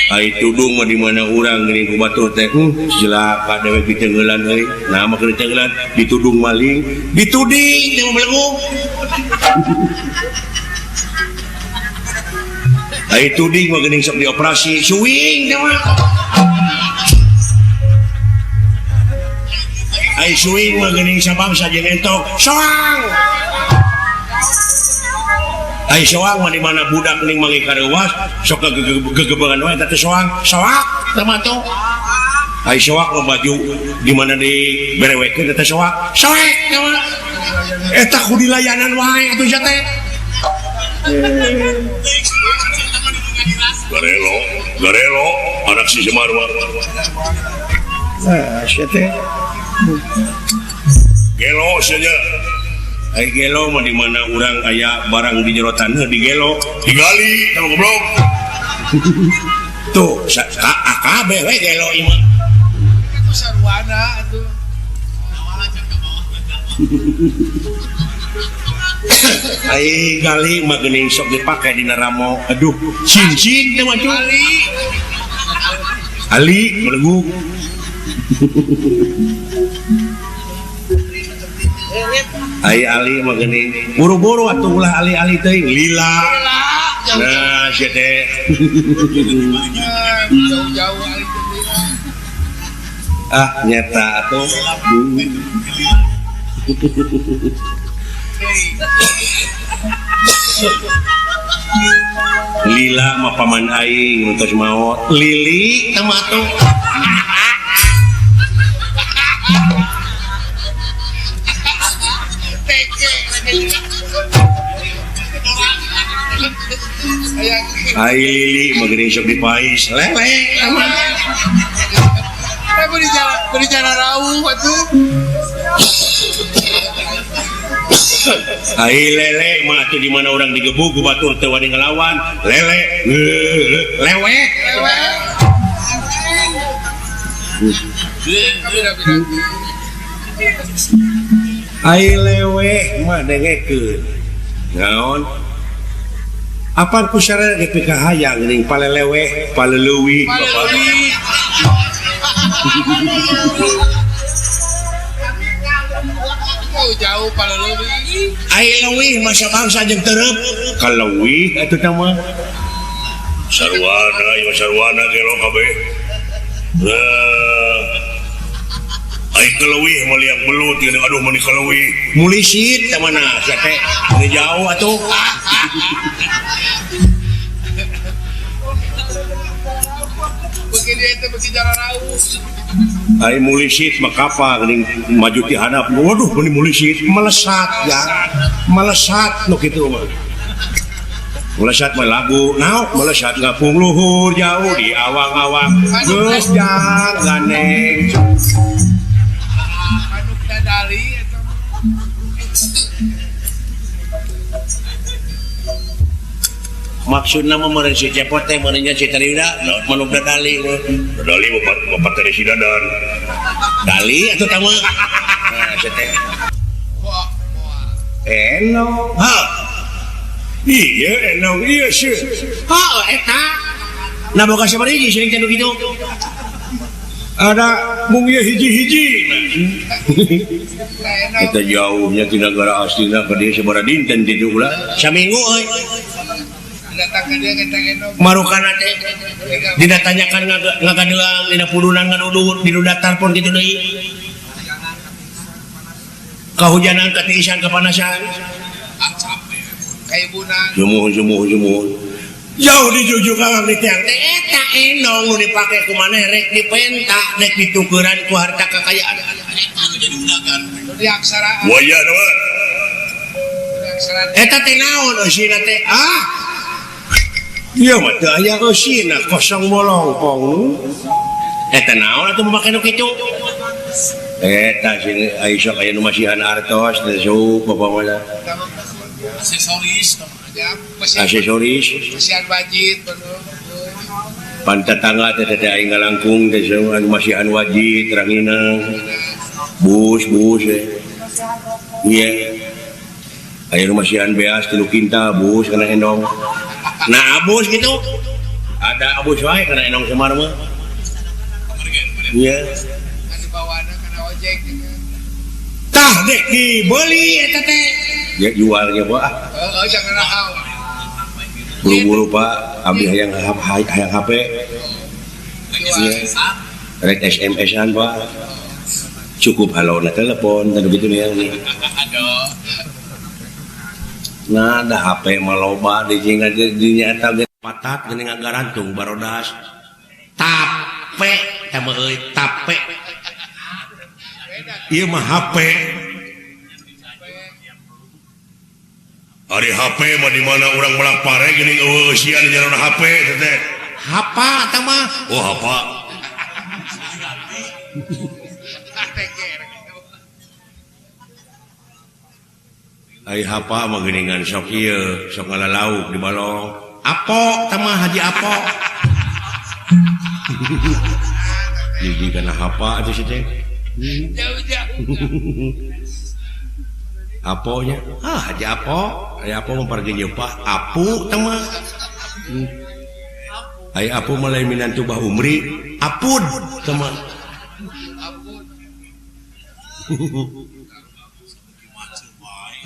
Ai tudung mah di mana urang geuning ku batur teh cilaka dewek diteungeulan euy. Nah mah keur diteungeulan ditudung maling, dituding teh mah belenggu. Ai tuding mah geuning sok dioperasi, suwing teh mah. Ai suwing mah geuning sabangsa jeung entok, soang. Ai soang mah di mana budak geuning manggih kareuwas sok gegebangan wae eta teh soang, soak teh mah tuh. Ai soak mah baju di mana diberewekeun eta soak, soek teh mah. Eta kudu dilayanan wae atuh sia teh. Garelo, garelo anak si Semar mah. Ah, sia teh. Gelo sia nya. Ai gelo mah di mana urang aya barang di jero taneuh digelo, digali tah goblok. Tuh, AKB we gelo ieu mah. Itu sarwana atuh. Ai gali mah geuning sok dipake dina ramo. Aduh, cincin teh mah Ali. Ali belenggu. Ai ali mah geuning buru-buru atuh ulah ali-ali teuing lila. Nah, sia teh. Jauh-jauh ali teh. Ah, nyata atuh. Lila mah paman aing nu tos maot. Lili teh mah atuh. Ai lili mah geuning sok dipais lele aman. Eh beri jalan rauh atuh. Ai lele mah atuh di mana urang digebug ku batur teu wani ngelawan. Lele lewe. Ai lewe mah dengekeun. Naon? Apan ku sareng ge pikahayang geuning paleleweh, paleleuwih. Jauh paleleuwih. Ai leuwih mah sabangsa jeung tereup. Kaleuwih atuh teh mah. Sarwana, ieu sarwana gelo kabeh. Ai kaleuwih mah liang belut geuning aduh meuni kaleuwih. Mulisit teh mana sia teh. Meuni jauh atuh. Beuki dia teh beuki jalan rauh. Ai mulisit mah kapal geuning maju ti handap. Waduh meuni mulisit melesat ya. Melesat nu kitu mah. Melesat mah lagu naon melesat ngapung luhur jauh di awang-awang geus jang ganeng. Manuk dadali eta mah. Maksudna mah meureun si Cepot teh meureun nya si Tariuda manuk dadali. Dadali bapak teh si Dadan. Dali atuh tah mah. Nah sia teh. Enong. Ha. Iya enong ieu sih. Ha eta. Nah boga sabaraha hiji sering teh kitu. Ada mung ieu hiji-hiji. Eta jauhnya ti nagara aslina ka dieu sabaraha dinten ti ulah. Saminggu euy. Marukana teh didatanyakan ngagadeang dina pudunan ngaduduhur di datar pun kitu deui. Kahujanan katiisan kapanasan. Kaibunan. Jumuh jumuh jumuh. Jauh dijujuk ka di tiang teh eta enong nu dipake ku maneh rek dipenta rek ditukeran ku harta kakayaan. Eta nu jadi undangan. Di aksara. Waya mah. Eta teh naon eusina teh? Ah. Ieu mah teu aya eusina kosong bolongpong nu. Eta naon atuh make nu kitu? Eta sing aya sok aya nu masihan artos teh sup bapak mah. Aksesoris aksesoris masihan wajit pan tetangga teh teh aing ngalangkung teh anu masihan wajit ranginang bus bus ieu. Aya nu masihan beas 3 kintal bus kana endong. Nah abus gitu. Ada abus wae kana endong Semar mah. Iya. Kan dibawana kana ojek. Tah dek dibeli eta teh. Ya jualnya Pak. Heeh, jangan rahau. Buru-buru Pak, abdi hayang hayang HP. Iya. Rek SMS-an Pak. Cukup halo na telepon dan begitu nih yang nih. Aduh. Nah, ada HP mah loba di nyata ge patat geuning ngagarantung barodas. Tape teh mah euy tape. Ieu mah HP. Ari HP mah di mana urang melak pare geuning eueuh eusian di jalan HP teh. Hapa teh mah. Oh, hapa. Ai hapa mah geuningan sok ieu, sok ngalalauk di balong. Apo teh mah Haji Apo. Jadi kana hapa atuh si teh. Jauh-jauh. Aponya? Ah, Haji Apo. Ai Apo mah pargi nyeupah apu teh mah. Ai apu mah lain minantu Bah Umri, apud teh mah. Apud.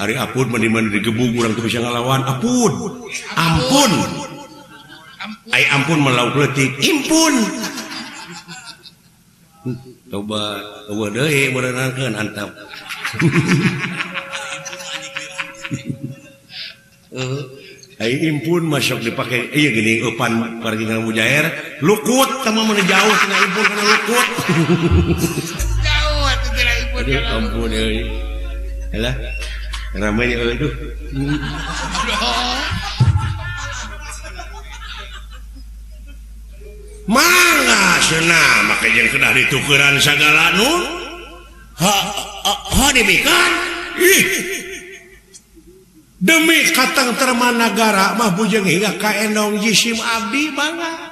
Ari apud mah di mana digebug urang teu bisa ngalawan. Apud. Ampun. Ai ampun mah lauk leutik. Impun. Coba eueuh deui meureunangkeun antap. Ai impun mah sok dipake ieu geuning eupan pargi kana mujair, lukut teh mah mun jauh tina impun kana lukut. Jauh atuh tina impun. Aduh ampun euy. Alah. Ramai euy duh. Mangga cenah make jeung kedah ditukeran sagala nu. Ha ha dibikeun. Ih. Demi katang terma nagara mah bujeng hingga ka endong jisim abdi mangga.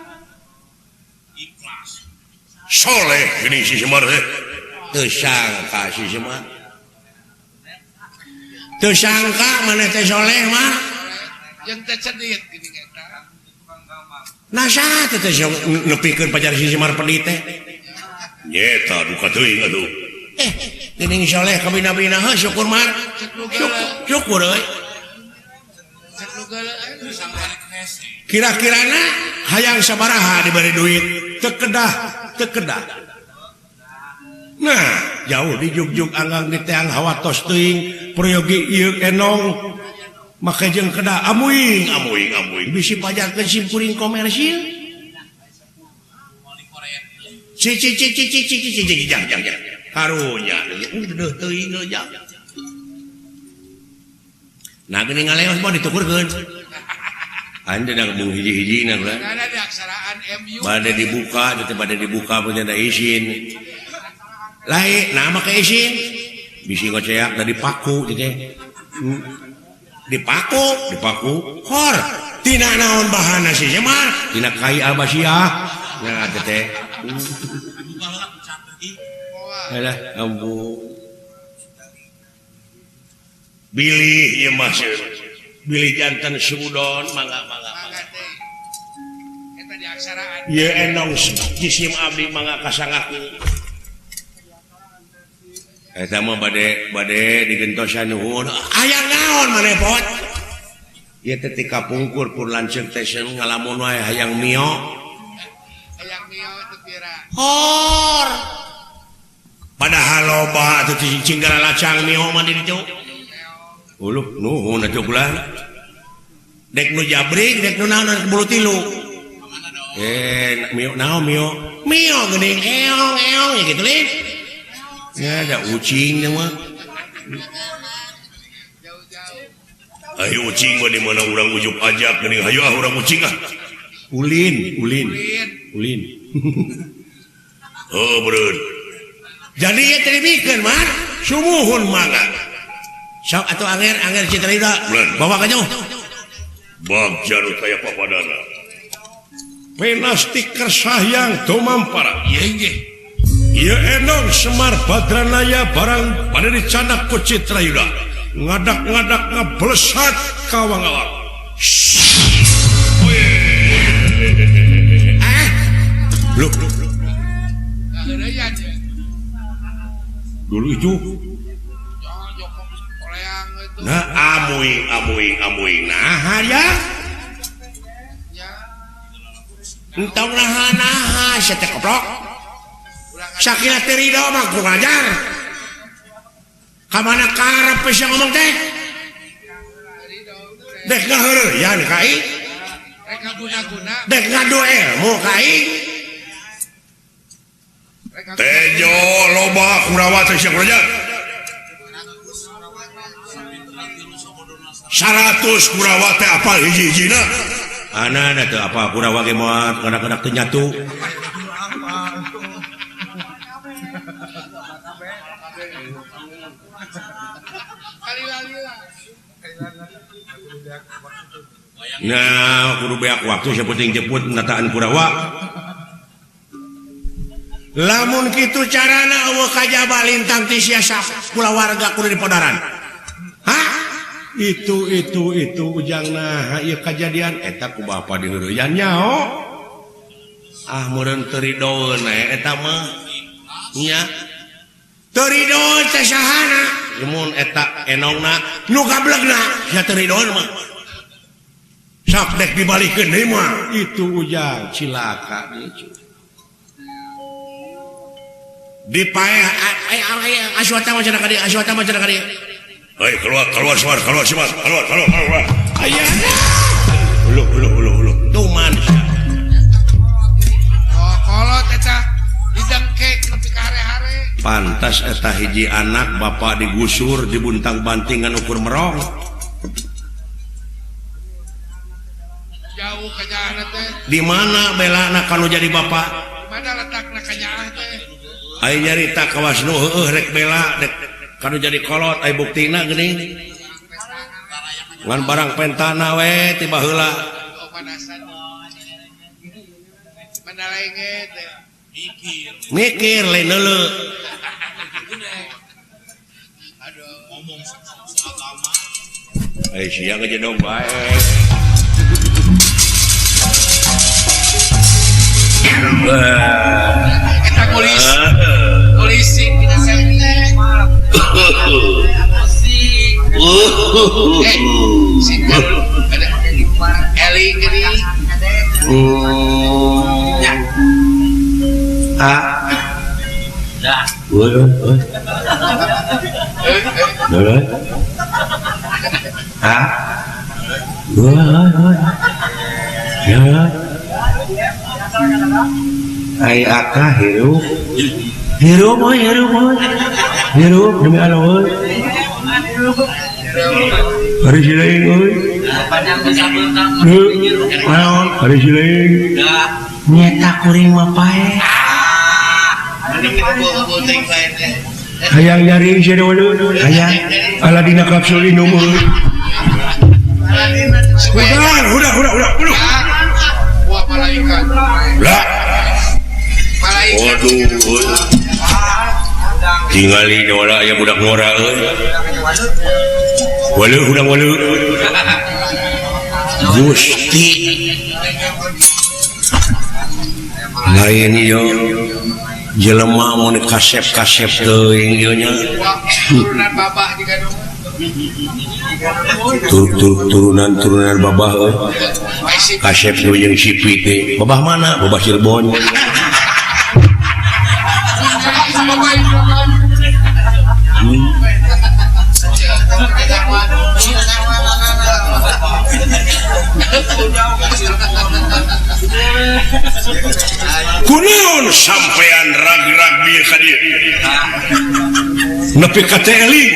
Ikhlas. Soleh geuning si Semar teh. Teu sangka si Semar. Teu sangka maneh teh soleh mah. Jeung teh cedit geuning eta. Nah saha teh teh nepikeun pacar si Semar pedit teh? Nyeta duka teuing atuh. Geuning soleh kabina-bina heuh syukur mar. Syukur euy. Kira-kirana hayang sabaraha diberi duit teu kedah, teu kedah. Nah, jauh di jugjug anggang di teang hawatos teuing peryogi ieu enong make jeung kedah amuing amuing amuing bisi pajarkeun simkuring komersil. Ci ci ci ci ci ci ci ci jang jang jang. Karunya deuh teuing jang. Nah geuning ngaleos mah ditukurkeun. Anda dah mung hiji-hijina ulah. Bade dibuka, teh bade dibuka punya da izin. Lain, nah make izin. Bisi ngoceak da dipaku teh. Dipaku, dipaku. Hor, tina naon bahana si Semar? Tina kai albasiah. Nah teh. Alah, ampun. Bilih ieu mah bilih jantan sudon mangga mangga mangga teh. Eta di aksaraan. Ieu endong jisim abdi mangga kasangaku. Eta mah bade bade digentosan nuhun. Aya naon maneh pot? Ieu teh ti kapungkur pur lanceuk teh ngalamun wae hayang mio. Hayang mio teu pira. Hor. Padahal loba atuh cicing galacang mio mah di ditu. Uluh nuhun atuh ulah. Dek nu jabrik, dek nu naon bulu tilu. Mio naon mio? Mio geuning eong eong ya gitu lin. Ya ada ucing mah. Jauh-jauh. Ayo ucing mah di mana urang ujuk ajak geuning hayu ah urang ucing ah. Ulin, ulin. Ulin. Oh, beureun. Jadi ieu teh dibikeun mah sumuhun mangga. Sok atuh anger anger Citra Yuda. Bawa ka jauh. Bagja nu taya papadana. Penasti kersahyang tumampara. Ieu nggih. Ieu enong Semar Badranaya barang bade dicanak ku Citra Yuda. Ngadak-ngadak ngablesat ka wangawang. Loh. Dulu itu. Nah, amuing amuing amuing nah ya. Entong naha naha sia teh koplok. Sakira teu ridho mah kurang ajar. Ka mana karep sia ngomong teh? Dek ngaheureuyan ka aing. Rek ngaguna-guna. Dek ngadu ilmu ka aing. Tejo loba Kurawa teh sia kurang ajar. 100 Kurawa teh apal hiji-hijina. Anak-anak teu apa Kurawa ge moal kanak-kanak teu nyatu. Nah, kudu beak waktu sapenting jeput nataan Kurawa. Lamun kitu carana eueuh kajaba lintang ti sia kulawarga kudu dipodaran. Hah? Itu ujang nah ieu kajadian eta ku bapa diheureyan nyaho. Ah meureun teu ridoeun eta mah. Nya. Teu ridoeun teh sahana? Mun eta enongna nu gablegna sia teu ridoeun mah. Sok dek dibalikeun deui mah. Itu ujang cilaka deui. Dipaeh aswata mah cenah ka dieu, aswata mah cenah ka dieu. Hei, keluar keluar keluar keluar keluar keluar keluar. Aya. Uluh uluh uluh uluh. Tuman sia. Oh, kolot eta didengkek nepi ka hare-hare. Pantas eta hiji anak bapak digusur dibuntang-banting ngan ukur merong. Jauh kanyaahna teh. Di mana belana kanu jadi bapak? Di mana letakna kanyaah teh? Ai nyarita kawas nu heueuh rek bela rek kanu jadi kolot ai buktina geuning. Ngan barang pentana we tiba heula. Oh, panasan. Mana lenge teh. Mikir. Mikir lain heuleu. Aduh, ngomong seagama. Ai sia ngejedog bae. Eta polisi. Polisi kita sente. Sinten ada Eli geuning. Ya. Ah. Dah. Woi woi. Woi. Ah. Woi woi. Ya. Ai aka hirup. Hirup euy, hirup euy. Hirup demi Allah euy. Hari silaing euy. Naon hari silaing. Nyeta kuring mah pae. Hayang nyari sia dulu. Hayang aladina kapsul inum euy. Udah, udah, udah, udah. Wah, malaikat. Lah. Malaikat. Waduh. Tingali nora aya budak ngora euy. Waluh budak waluh. Gusti. Lain ieu jelema mun kasep-kasep teuing ieu nya. Turunan babah jiga nu. Turunan babah euy. Kasep nu jeung sipi teh. Babah mana? Babah Cirebon. Kunaon sampean rag-rag bieu ka dieu? Nepi ka teh eling.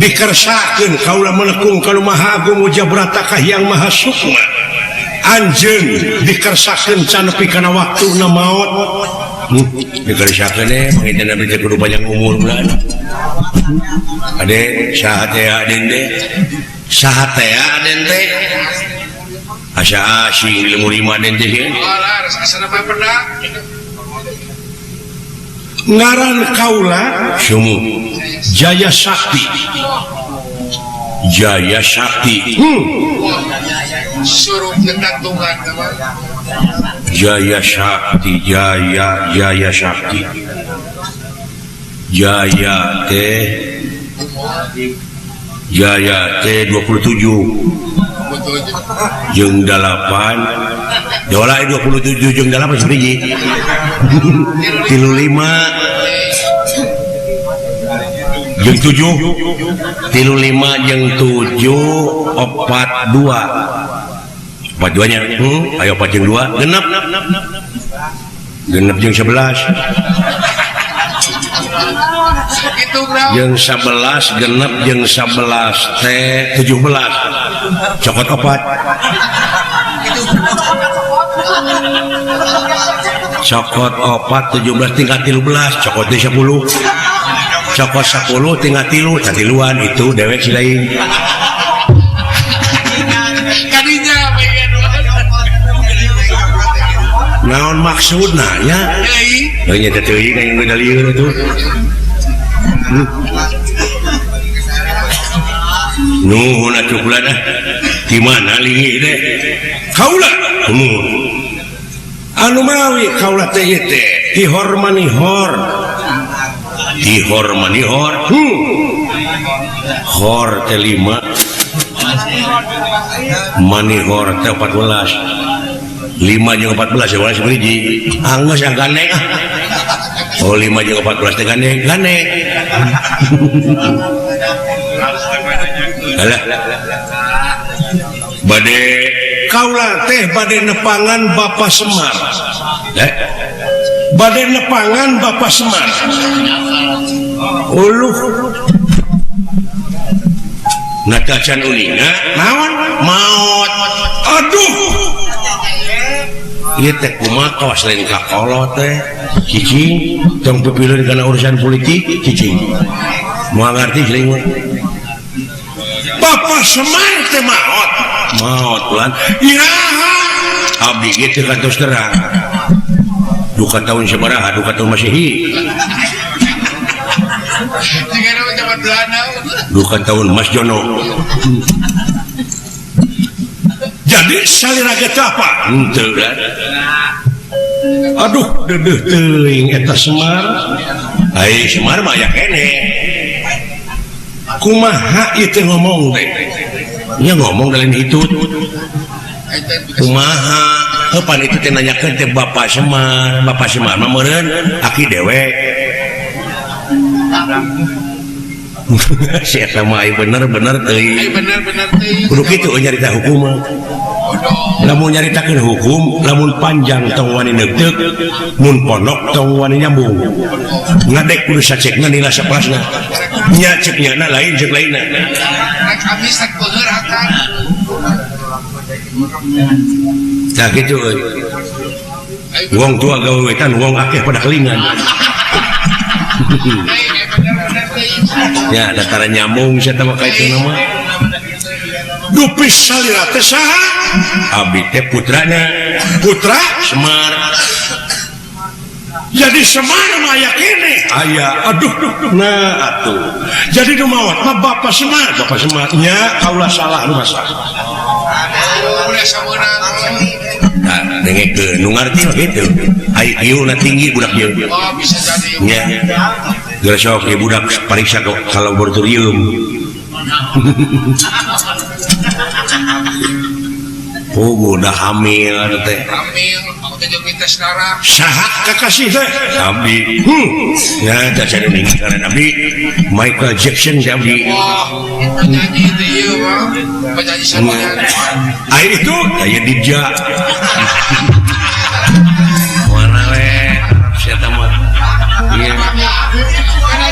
Dikersakeun kaula menekung ka Maha Agung Ujabrata Kahiyang Maha Sukma. Anjeun dikersakeun can nepi kana waktuna maot. Dikersakeun eh panginten abdi teh kudu panjang umur bulan. Ade saha teh aden teh? Saha teh aden teh? Asa asing ilmu lima aden teh. Alah, asana mah pernah. Ngaran kaula Sumu Jaya Sakti. Jaya Sakti. Suruh ngetantungan Jaya Sakti, Jaya Jaya Sakti. Jaya T Jaya T 27 jeung 8 dola 27 jeung 8 sabiji 35 jeung 7 35 jeung 7 42 42 nya ayo 4 jeung 2 genep genep jeung 11 jeung 11 genep jeung 11 teh 17 cokot 4 cokot 4 17 tingkat 13 cokot 10 cokot 10 tingkat 3 catiluan itu dewek si lain naon maksudna nya heuh nya teh teuing aya nu lieur atuh. Nuhun atuh kula dah. Di mana linggih teh? Kaula. Anu mawi kaula teh ieu teh tihor manihor. Tihor manihor. Hor teh 5. Manihor teh 14. 5 jeung 14 ya belas hiji. Anggeus ah gandeng ah. Oh 5 jeung 14 teh gandeng, gandeng. Alah. Bade kaula teh bade nepangan Bapak Semar. Bade nepangan Bapak Semar. Uluh. Natacan uninga naon? Maot. Aduh. Ieu teh kumaha kawas lain ka kolot teh. Cicing tong pipilun kana urusan politik cicing. Moal ngarti lain mah. Bapak Semar teh maot. Maot ulan. Iraha abdi ge teu kantos terang. Duka tahun sabaraha duka tahun Masehi. Duka tahun Mas Jono. Jadi salira ge teh apa? Henteu kan. Aduh deudeuh teuing eta Semar. Ai Semar mah aya keneh. Kumaha ieu teh ngomong teh? Nya ngomong lain itu. Kumaha? Heuh pan itu teh nanyakeun teh Bapak Semar, Bapak Semar mah meureun aki dewek. Si eta mah bener-bener teuing. Bener-bener teuing. Kudu kitu nyarita hukum mah. Lamun nyaritakeun hukum, lamun panjang tong wani neuteuk, mun pondok tong wani nyambung. Ngadek kudu sacekna nila sapalasna. Nya cek nyana lain cek lainna. Rek amis rek beuneur akan. Tah kitu euy. Wong tua gawe wetan, wong akeh pada kelingan. Ya, datara nyambung sia teh mah ka itu nama. Dupi salira teh saha? Abdi teh putrana. Putra Semar. Jadi Semar mah aya keneh. Aya. Aduh, nah atuh. Jadi nu maot mah Bapak Semar. Bapak Semar nya kaula salah nu masalah. Nah, dengekeun nu ngarti mah kitu. Ai ieu na tinggi budak ieu. Oh, bisa jadi. Nya. Geus sok ieu budak pariksa ka laboratorium. Oh, udah hamil teh. Hamil, teh jeung tes darah. Saha kakasih teh? Abdi. Ya, teh jadi ningkaran abdi. Michael Jackson teh abdi. Wah, penyanyi teh ieu mah. Penyanyi sapoean. Ai itu aya Dija. Mana we? Sia teh mah. Ieu.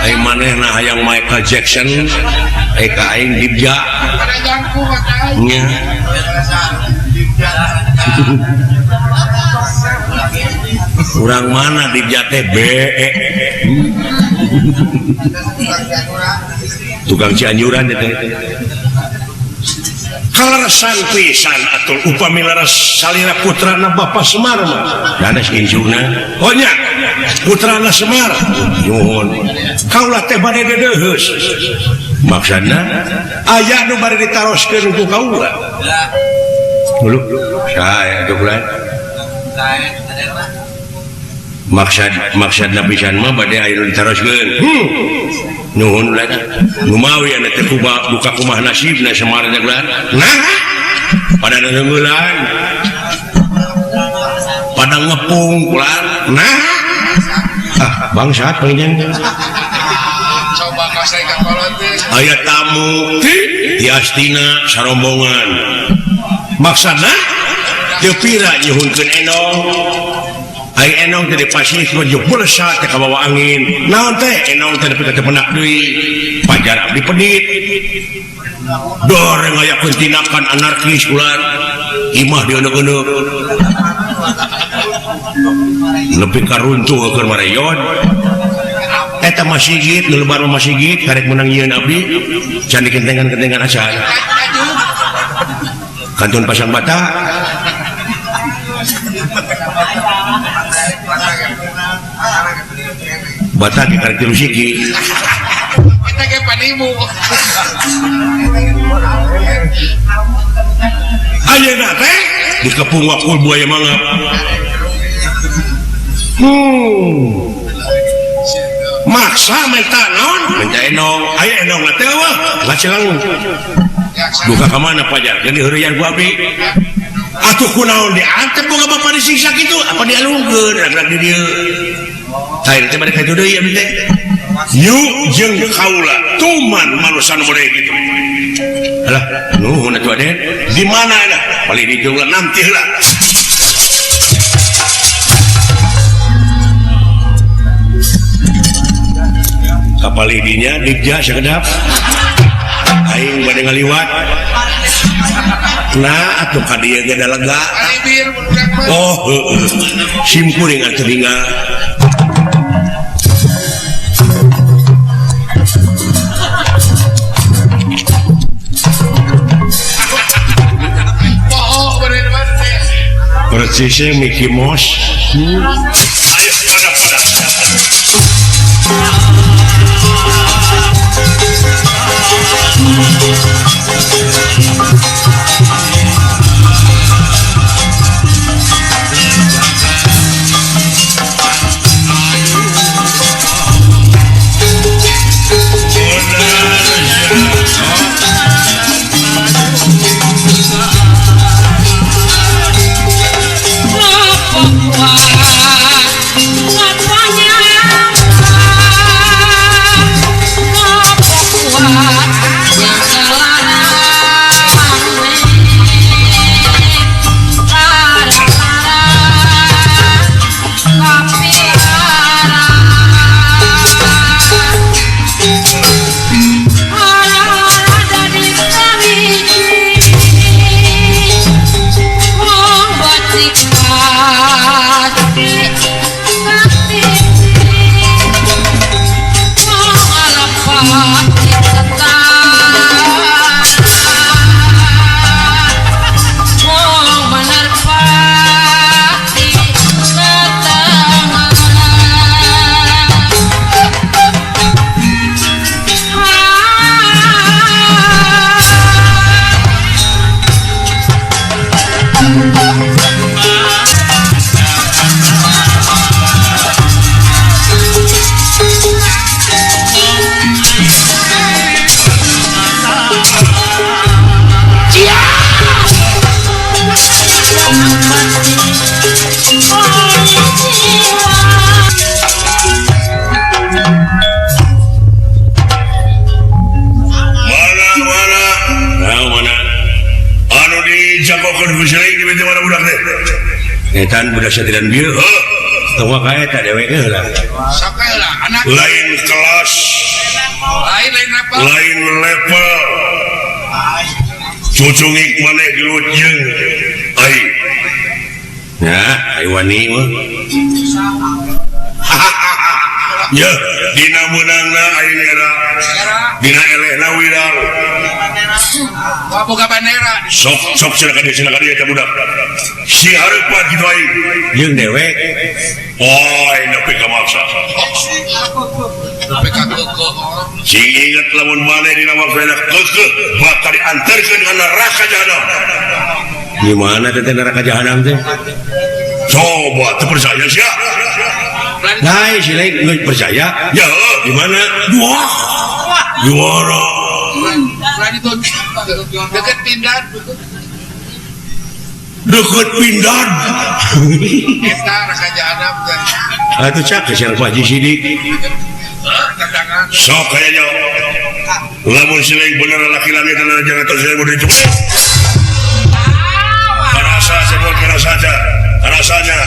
Ai manehna hayang Michael Jackson, ai ka aing Dija. Kada jangkung atuh. Nya. Urang mana Dija teh B E. Tukang Cianjuran teh. Kaleresan pisan atuh upami leres salira putrana Bapak Semar mah. Danes incuna. Oh nya. Putrana Semar. Nuhun. Kaula teh bade deudeuheus. Maksudna aya nu bade ditaroskeun ku kaula. Hulu, saya atuh ulah. Maksad pisan mah bade aya nu ditaroskeun. Nuhun ulah. Lumawi anu teh buka kumaha nasibna Semar teh ulah. Nah, pada neungeulan. Pada ngepung ulah. Nah. Ah, bangsat panginten. Coba kasih ka kolot teh. Aya tamu di Astina sarombongan. Maksudna teu pira nyuhunkeun endong. Ai endong teh dipasih menuju pulsa teh kabawa angin. Naon teh endong teh nepi ka teu penak deui. Pajar abdi pedit. Doreng aya tinakan anarkis ulah. Imah dieuneuh-euneuh. Nepi ka runtuh keur mareyon. Eta masigit, nu lebar masigit karek meunang nyieun abdi can dikentengan-kentengan acan. Kantun pasang bata. Bata ge karek tilu siki. Eta ge panimu. Ayeuna teh dikepung wakul buaya mangap. Maksa minta naon? Minta endong. Aya endong teh wah, ngacelang. Duka ka mana pajar? Jadi heureuyan ku abdi. Atuh kunaon diantep boga bapa disiksa kitu? Apa dialungkeun rag-rag di dieu? Tah teh bade ka ditu deui abdi teh. Yu jeung kaula tuman manusa nu model kitu. Alah, nuhun atuh Aden. Di mana eta? Paling di jumlah nanti heula. Kapal idinya digja sakedap aing bade ngaliwat. Nah atuh ka dieu ge da lega. Oh heueuh sim kuring atuh tinggal. Persisnya Mickey Mouse. Ayo pada-pada. Etan budak satiran bieu. Tong kae eta dewek heula. Sok heula anak. Lain kelas. Lain level. Lain level. Cucungik maneh gelut jeung ai. Nah, ai wani mah. Ya, dina meunangna aing era. Dina elehna wirang. Wah boga bandera. Sok sok cenah ka dieu cenah ka dieu eta budak. Si hareupan kitu aing. Jeung dewek. Oi nepi ka maksa. Nepi ka keukeuh. Cing inget lamun maneh dina waktu keukeuh bakal diantarkeun ka neraka jahanam. Gimana teh neraka jahanam teh? Coba teu percaya sia. Nah, si lain nggak percaya. Ya, gimana? Wah. Gimana? Deket pindan. Deket pindan. Eta neraka jahanam teh. Atuh cak sareng Pak Haji Sidik. Sok kayaknya. Lamun si lain bener laki-laki tanah jangan terus saya mau dicoba. Rasa sebut rasanya, rasanya.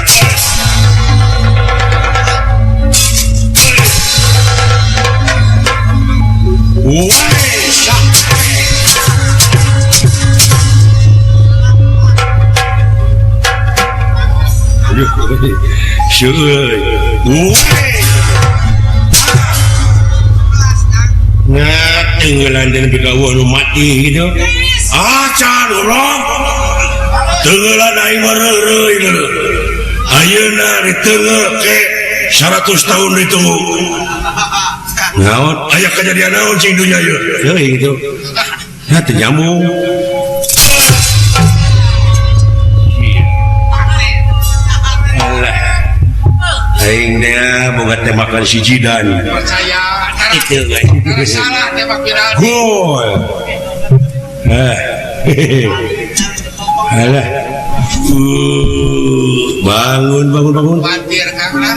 Nah, tenggelan dan pikawa nu mati gitu. Acan goblok. Tenggelan aing mah reureuy deui. Ayeuna diteunggeul ke 100 tahun ditunggu. Naon? Aya kejadian naon cing dunya ieu? Teuing gitu. Ya teu nyambung. Alah. Aing teh boga tembakan si Jidan. Percaya. Itu salah tembak viral. Gol. Alah. Bangun bangun bangun. Bantir Kang lah.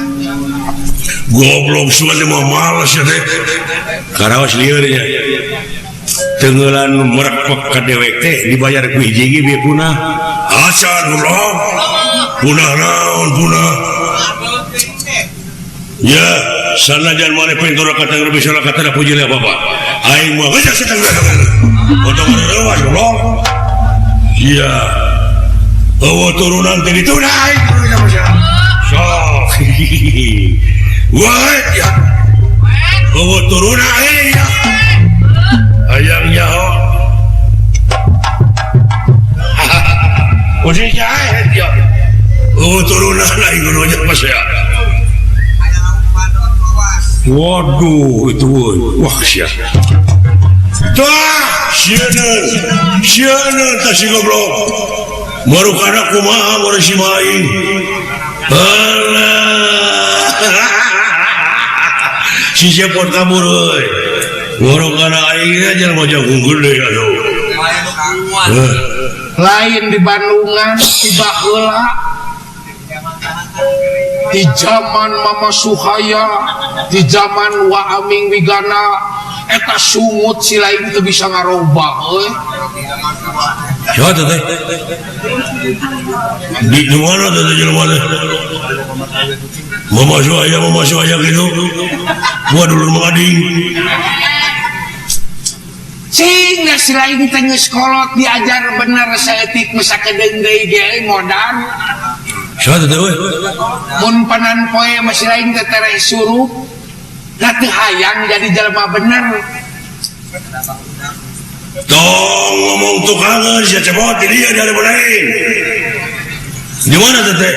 Goblok sugan teh mah males ya teh. Karaos lieur nya. Tenggelan merekpek ka dewek teh dibayar ku hiji ge bieu punah. Acan goblok. Punah naon punah. Ya, sanajan maneh pintura kata lebih salah kata da puji bapak. Aing mah geus setengah Untuk reuwas goblok. Iya. Eueuh turunan teh dituna aing kudu sama. Sok. Wah, ya. Eueuh turunan aing ya. Hayang nyaho. Uji jahe ya. Eueuh turunan aing kudu pas ya. Waduh, itu wah sia. Tah, sieun. Sieun tah si goblok. Marukana kumaha mun si maing. Alah. Si cepot kabur euy. Marukana aing teh jelema jagung gede atuh. Lain di Bandungan di baheula. Di zaman Mama Suhaya, di zaman Wa Aming Wigana, eta sungut si lain teu bisa ngarobah euy. Siapa teh? Di mana teh jelema teh? Mama Suhaya gitu. Gua dulur Mang Ading. Cing si lain teh geus kolot diajar bener saeutik mah sakedeung deui ge modal. Siapa teh euy? Mun panan poe masih lain teh tereh surup. Da teu hayang jadi jelema bener. Tong ngomong tukangan sia cepot di dieu di aing. Di mana teh teh?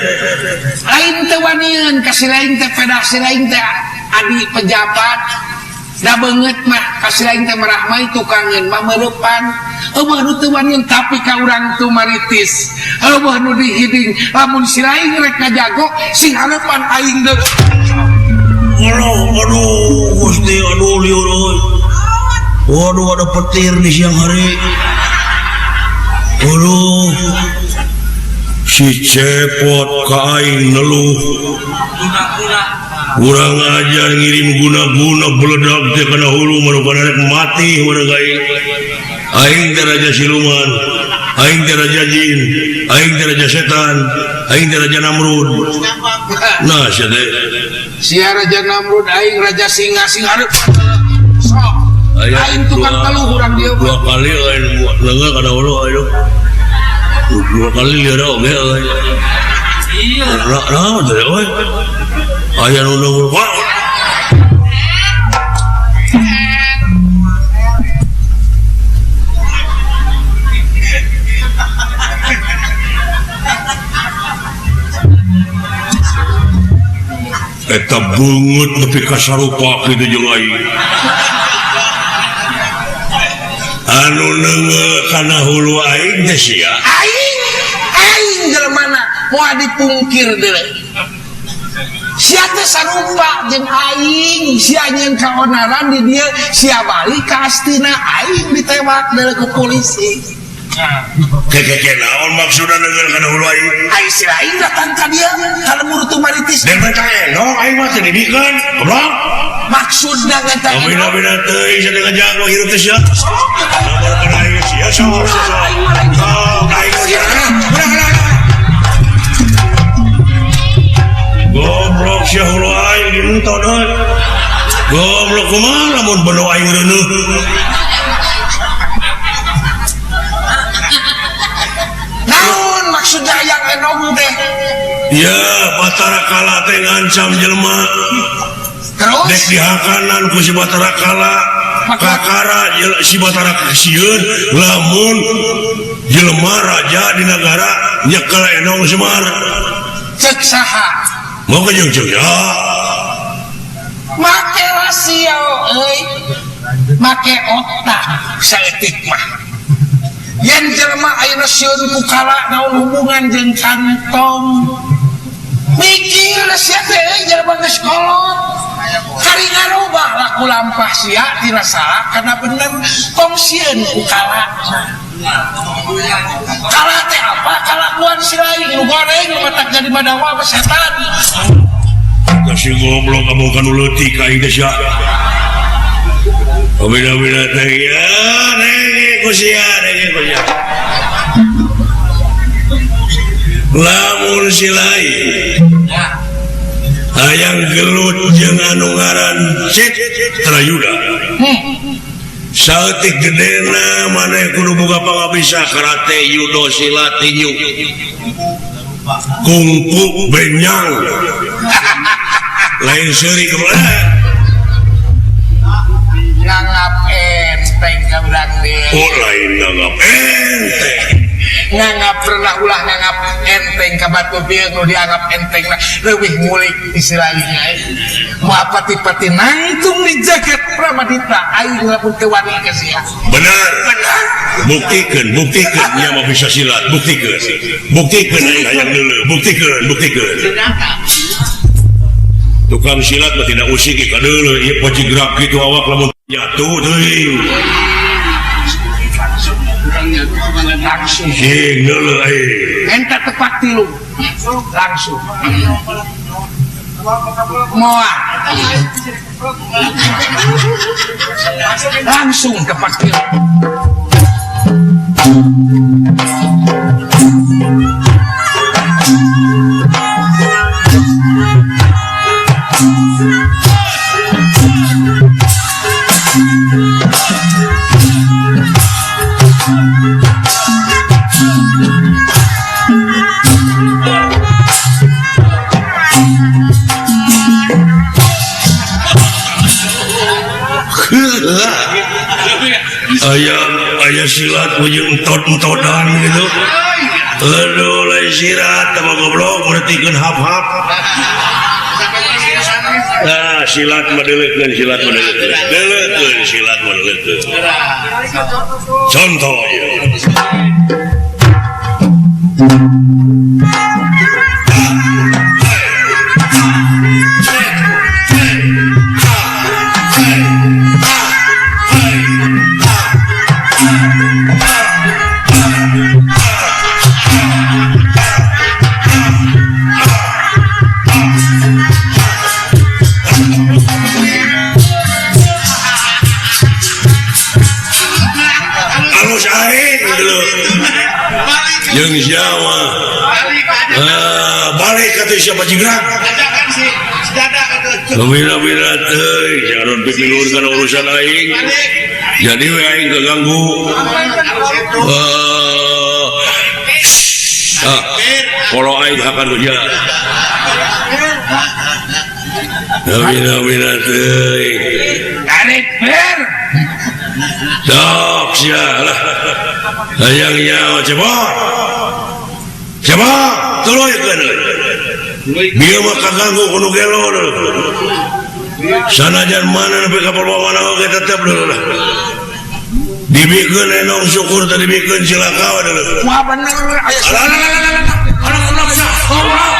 Lain teu wanian ka si lain teh pedah si lain teh adi pejabat. Da beungeut mah ka si lain teh merahmai tukangeun mah meurepan. Eueuh nu teu wanian tapi ka urang tu maritis. Eueuh nu dihiding lamun si lain rek ngajago sing hareupan aing deui. Aduh, aduh, Gusti, aduh liur euy. Waduh, ada petir di siang hari. Aduh. Si cepot ka aing neluh. Urang ajar ngirim guna-guna beledak teh kana hulu marukana rek mati urang aing. Aing teh raja siluman, aing teh raja jin, aing teh raja setan, aing teh raja Namrud. Nah, sia teh. Sia raja Namrud, aing raja singa sing hareup. Sok. Aing tukang teluh urang dieu. Dua kali aing leungeuh kana hulu aing. Dua kali lieur oge euy. Iya. Naon teh euy? Aya nu nunggu. Eta beungeut nepi ka sarupa kitu jeung aing. Anu neungeul kana hulu aing teh sia. Aing, aing jelema moal dipungkir deui. Sia teh sarupa jeung aing, sia nyeun kaonaran di dieu, sia balik ka Astina, aing ditewak deui ku polisi. Keke naon maksudna neungeul kana hulu aing? Aing si aing datang ka dieu ka lembur Tumaritis. Dan mereka endong aing mah teu dibikeun, goblok. Maksudna ngeta bina-bina teuing sia ngajago hirup teh sia. Nomor kana aing sia sok sok. Sok aing sia. Goblok sia hulu aing dientot euy. Goblok kumaha lamun beno aing reuneuh. Naon maksudna yang endong teh? Ya, Batara Kala teh ngancam jelema. Terus dek dihakanan ku si Batara Kala, kakara si Batara sieun lamun jelema raja di nagara nyekel endong Semar. Cek saha? Mau ke jeung cek ya. Make rasio euy. Make otak saeutik mah. Yen jelema ayeuna sieun ku kala naon hubungan jeung kantong. Mikir sia teh euy jelema geus kolot. Kari ngarubah laku lampah sia tina salah kana bener tong sieun ku kala. Kala teh apa? Kalakuan si lain nu goreng nu matak jadi madawa mah setan. Kasih goblok kamu kan leutik aing teh sia. Beda-beda teh ya, nenge ku sia, nenge ku sia. Lamun si lain hayang gelut jeung anu ngaran Citrayuda. Saeutik gedena maneh kudu boga pangabisa karate, judo, silat, tinju, kungfu, benyang. Lain seuri kumaha? Nganggap enteng ka urang deui. Oh, lain nganggap enteng. Nganggap pernah ulah nganggap enteng ka batu bieu nu dianggap enteng lah leuwih mulik istilahnya. Moal pati-pati nangtung di jaket Pramadita aing lamun teu wani ka sia. Benar. Benar. Buktikeun, buktikeun nya mah bisa silat, buktikeun. Buktikeun aing hayang deuleu, buktikeun, buktikeun. Tukang silat mah tidak usik ka deuleu ieu pojigrak kitu awak lamun nyatu teuing. Langsung. Sing deuleu aing. Enta tepak tilu. Langsung. Moal. Langsung tepak tilu. Ayah silat ujung entot-entotan gitu. Aduh, lain silat sama goblok mertikeun hap-hap. Nah, silat mah deuleukeun, silat mah deuleukeun. Deuleukeun silat mah deuleukeun. Contoh ieu. Jeung siapa? Balik kata siapa jingrak? Bina-bina teuing, jangan pipilun kana urusan aing. Jadi we aing keganggu. Kalau aing akan kerja. Bina-bina teuing. Tarik ber. Sok sia lah. Hayang nyawa cebok. Cebok, tuluykeun euy. Bieu mah kaganggu kudu gelo. Sanajan mana nepi ka mana oge tetep dulu lah. Dibikeun enong syukur teh dibikeun cilaka we dulu. Wah bener aya. Goblok.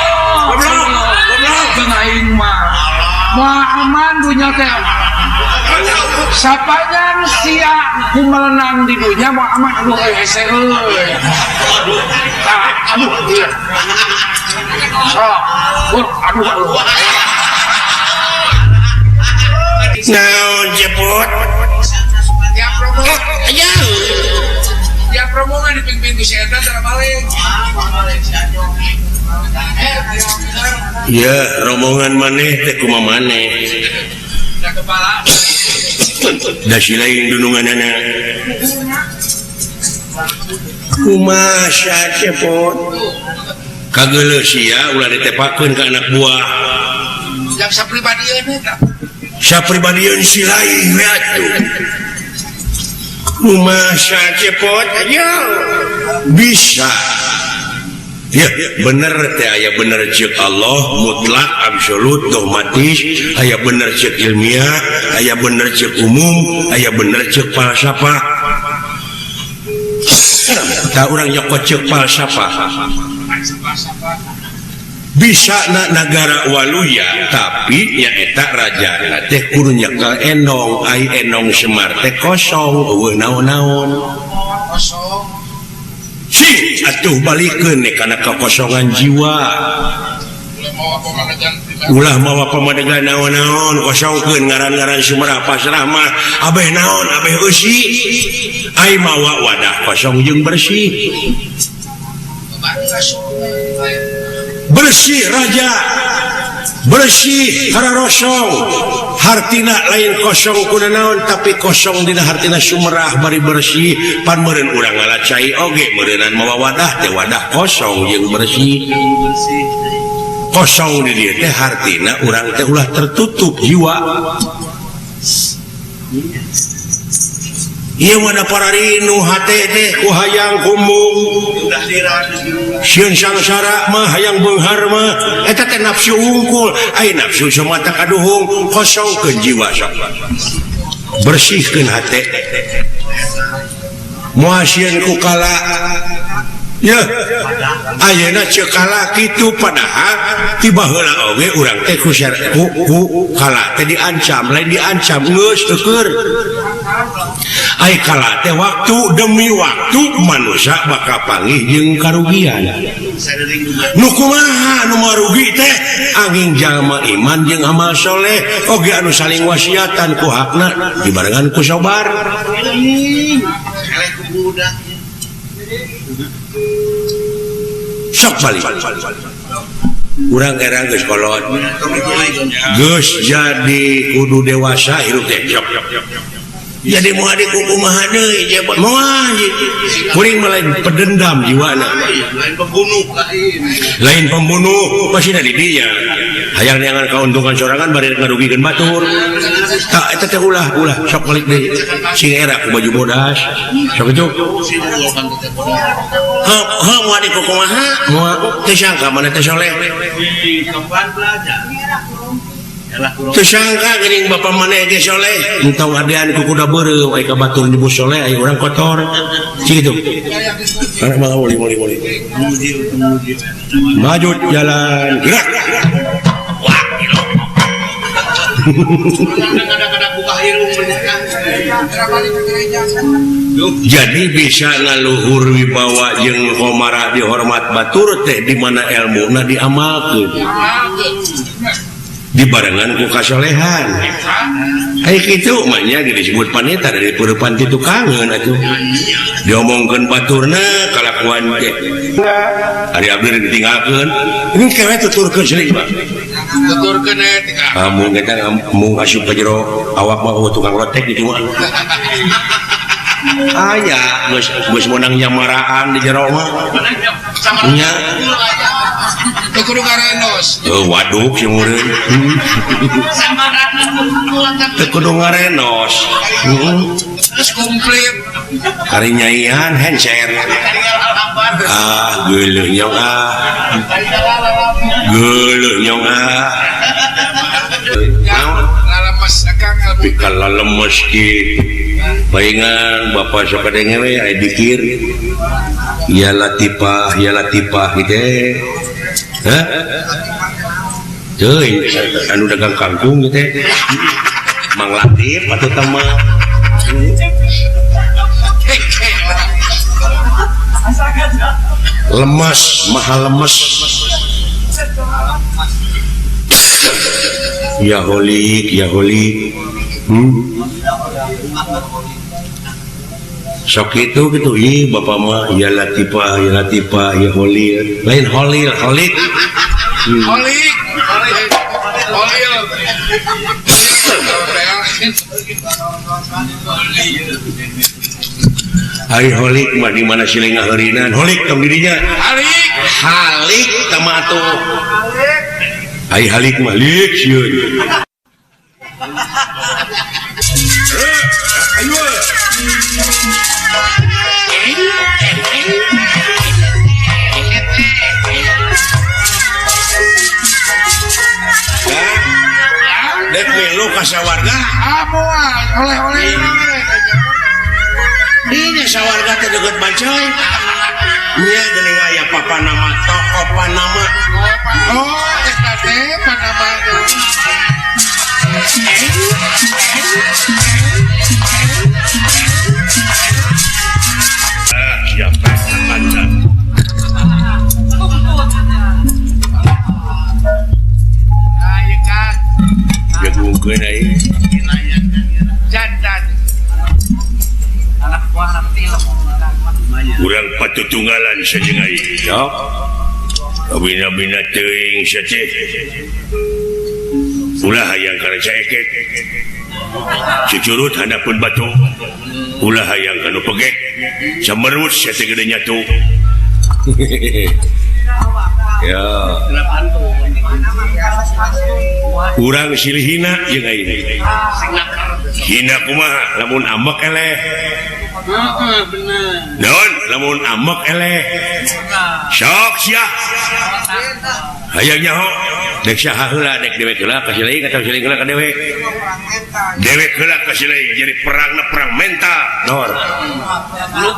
Aing mah. Moal aman dunya teh. Sapanjang sia kumelenang di dunya moal aman aduh euy hese euy. Aduh. Aduh ieu. Sok. Aduh aduh. Naon jepot? Ya promo. Ayo. Ya promo mah dipimpin ku si eta tara balik. Ya, rombongan maneh teh kumaha maneh. Da si lain dununganana. Kumaha cepot? Kageuleuh sia ulah ditepakeun ka anak buah. Jam sapribadieun eta. Sapribadieun si lain we atuh. Kumaha cepot? Ayo. Bisa. Ya, bener teh aya bener ceuk Allah mutlak absolut dogmatis, aya bener ceuk ilmiah, aya bener ceuk umum, aya bener ceuk falsafah. Tah urang nyokot ceuk falsafah. Bisa na nagara waluya tapi nyaeta raja teh kudu nyekel endong, ai endong Semar teh kosong eueuh naon-naon. Kosong. Sing atuh balikeun kana kekosongan jiwa. Ulah mawa pamadegan naon-naon kosongkeun ngaran-ngaran Sumerah pasrah mah abeh naon abeh eusi. Ai mawa wadah kosong jeung bersih. Bersih raja. Bersih kararosong. Hartina lain kosong kuna naon tapi kosong dina hartina Sumerah bari bersih pan meureun urang ngala cai oge meureunnan mawa wadah teh wadah kosong jeung bersih. Kosong di dieu teh hartina urang teh ulah tertutup jiwa. Ieu mah da pararinu hate teh ku hayang kumbung. Sieun sangsara mah hayang beunghar mah eta teh nafsu wungkul. Ai nafsu samata kaduhung kosongkeun jiwa sok. Bersihkeun hate. Moal sieun ku kala. Ya, ayeuna ceuk kala kitu padahal ti baheula oge urang teh ku kala teh diancam, lain diancam geus teueur. Ai kala teh waktu demi waktu manusia bakal panggih jeung karugian. Nu kumaha nu marugi teh angin jalma iman jeung amal soleh oge anu saling wasiatan ku hakna dibarengan ku sabar. Sok balik. Urang era geus kolot. Geus jadi kudu dewasa hirup teh sok. Jadi moal dikukumaha deui jebot moal kuring mah lain pedendam jiwana. Lain pembunuh lain. Lain pembunuh pasti di dinya. Hayang neangan kauntungan sorangan bari ngarugikeun batur. Tak eta teh ulah ulah sok balik deui. Sing era ku baju bodas. Sok itu. Heuh heuh moal dikukumaha moal teu sangka maneh teh soleh. Tersangka geuning bapa maneh ge soleh entong adean ku kuda beureum ai ka batur nyebut soleh ai urang kotor cik kitu. Anak mah boleh boleh boleh. Maju jalan gerak. Wah gila. Jadi bisa ngaluhur wibawa jeung komara dihormat batur teh di mana ilmuna diamalkeun. Dibarengan ku kasolehan. Ai kitu mah nya disebut panita dari peurepan ti tukangeun atuh. Diomongkeun baturna kalakuan teh. Ari abdi ditinggalkeun. Ini kewe tuturkeun seurik mah. Tuturkeun we tinggal. Amun eta mung asup ka jero awak mah tukang lotek di mah. Aya geus geus meunang nyamaraan di jero mah. Nya. Teu kudu ngarenos. Oh, waduk sih meureun. Teu kudu ngarenos. Heeh. Terus komplit. Kari nyaian hencer. Ah, geuleuh nyong ah. Geuleuh nyong ah. Lalemes akang pikal lalemes ki. Paingan bapak sok kadenge we aya dikir. Ya Latifah, ya Latifah gitu. Hah? Teuing anu dagang kangkung gitu. Mang Latif atau teman. Lemes, mahal lemes. Ya holik, ya holik. Sok itu gitu, ih bapak mah ya Latifah, ya Latifah, ya holil. Lain holil, holik. Holik, holik, holil. Ari holik mah di mana silih ngaheurinan? Holik tong dirinya. Halik, halik tama atuh. Ari halik mah lik sieun. Ayo. Dek milu ka sawarga. Ah moal oleh-oleh. Dinya sawarga teh deukeut Bancoy. Nya geuning aya papanama toko Panama. Oh, eta teh Panama. Ah, siapa kaca. Ayo Kang. Jagungkeun aing. Jantan. Anak buah nanti urang patutunggalan sajeng aing. Ya. Abina-bina teuing sace. Ulah hayang kana caekek. Cucurut handapeun batu. Ulah hayang kanu pegek. Samerut sia teh gede nyatu. Ya. Urang silih hina jeung aing. Hina kumaha lamun ambek eleh. Heeh, bener. Naon lamun ambek eleh. Sok sia. Hayang nyaho dek saha heula dek dewek heula ka si lain atawa si lain heula ka dewek. Dewek heula ka si lain jadi perangna perang mental. Dor.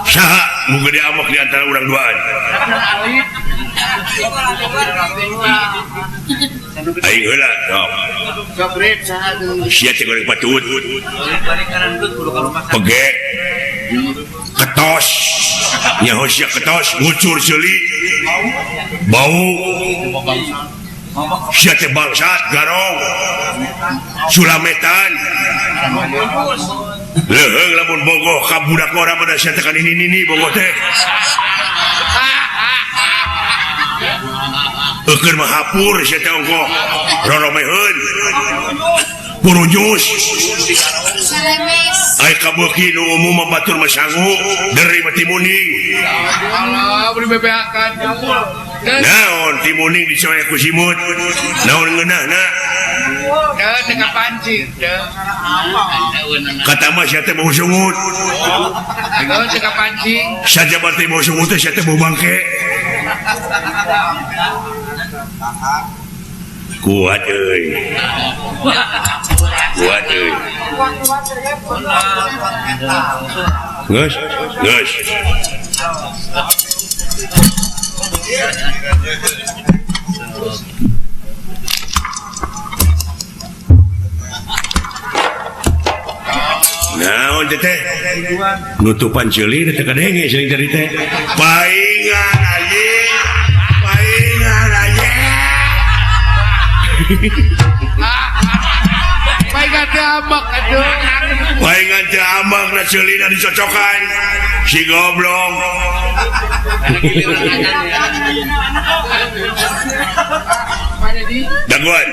Saha nu gede ambek di antara urang duaan? Aing heula sok. Sia teh goreng patut. Pegek. Ketos. Nyaho sia ketos ngucur seuli. Bau. Sia teh bangsat garong. Sulametan. Leuheung lamun bogoh ka budak ora pada sia teh kan ini bogoh teh. Eukeun mah hapur sia teh ongkoh. Roromeheun. Purujus. Ai kabeuki nu umum mah batur mah sangu, deuri mah timuning. Allah beri bebeakan. Naon timuning dicoek ku simut. Naon ngeunahna? Teu teu kapancing teu. Kata mah sia teh bau sungut. Teu teu kapancing. Sajabat teh bau sungut teh sia teh bau bangke. Kuat euy. Kuat euy. Geus, geus. Naon teh teh? Nutupan ceuli teh kadenge seuling tadi teh. Paingan anjing. Paingan anjing. Paingan teh ambek atuh. Paingan teh ambek na ceulina dicocokan. Si goblok. Daguan.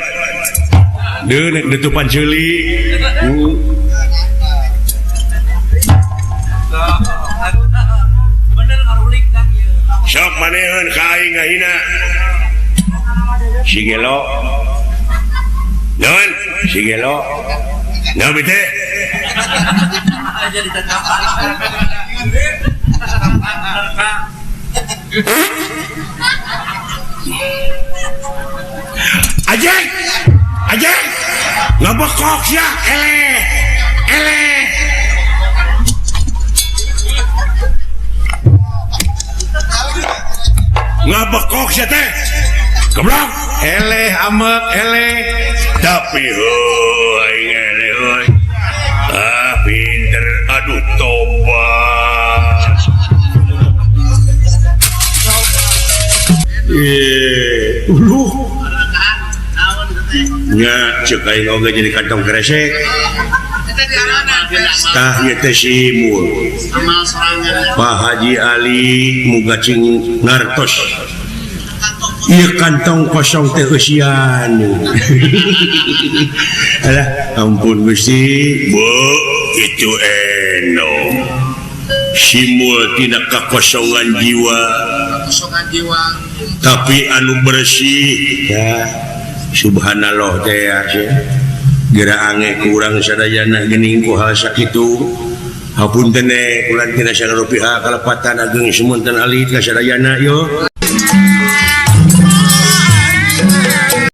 Deui nek nutupan ceuli. Sok maneheun ka aing ngahina. Si gelo. Naon? Si gelo. Naon teh? Ajeng ajeng ngabekok sia eleh eleh ngabekok sia teh goblok eleh amek eleh tapi heuh aing eleh euy ah pinter aduh tobat uluh nya ceuk aing oge jadi kantong kresek tah ieu teh simul Pak Haji Ali muga cing ngartos ieu kantong kosong teh eusian. Alah ampun Gusti bu itu eno simul tidak kekosongan jiwa tapi anu bersih ya subhanallah teh ya geura ange kurang sadayana geuning ku hal sakitu hapunten kula tina sagala pihak kalepatan ageng semunten alit ka sadayana yo.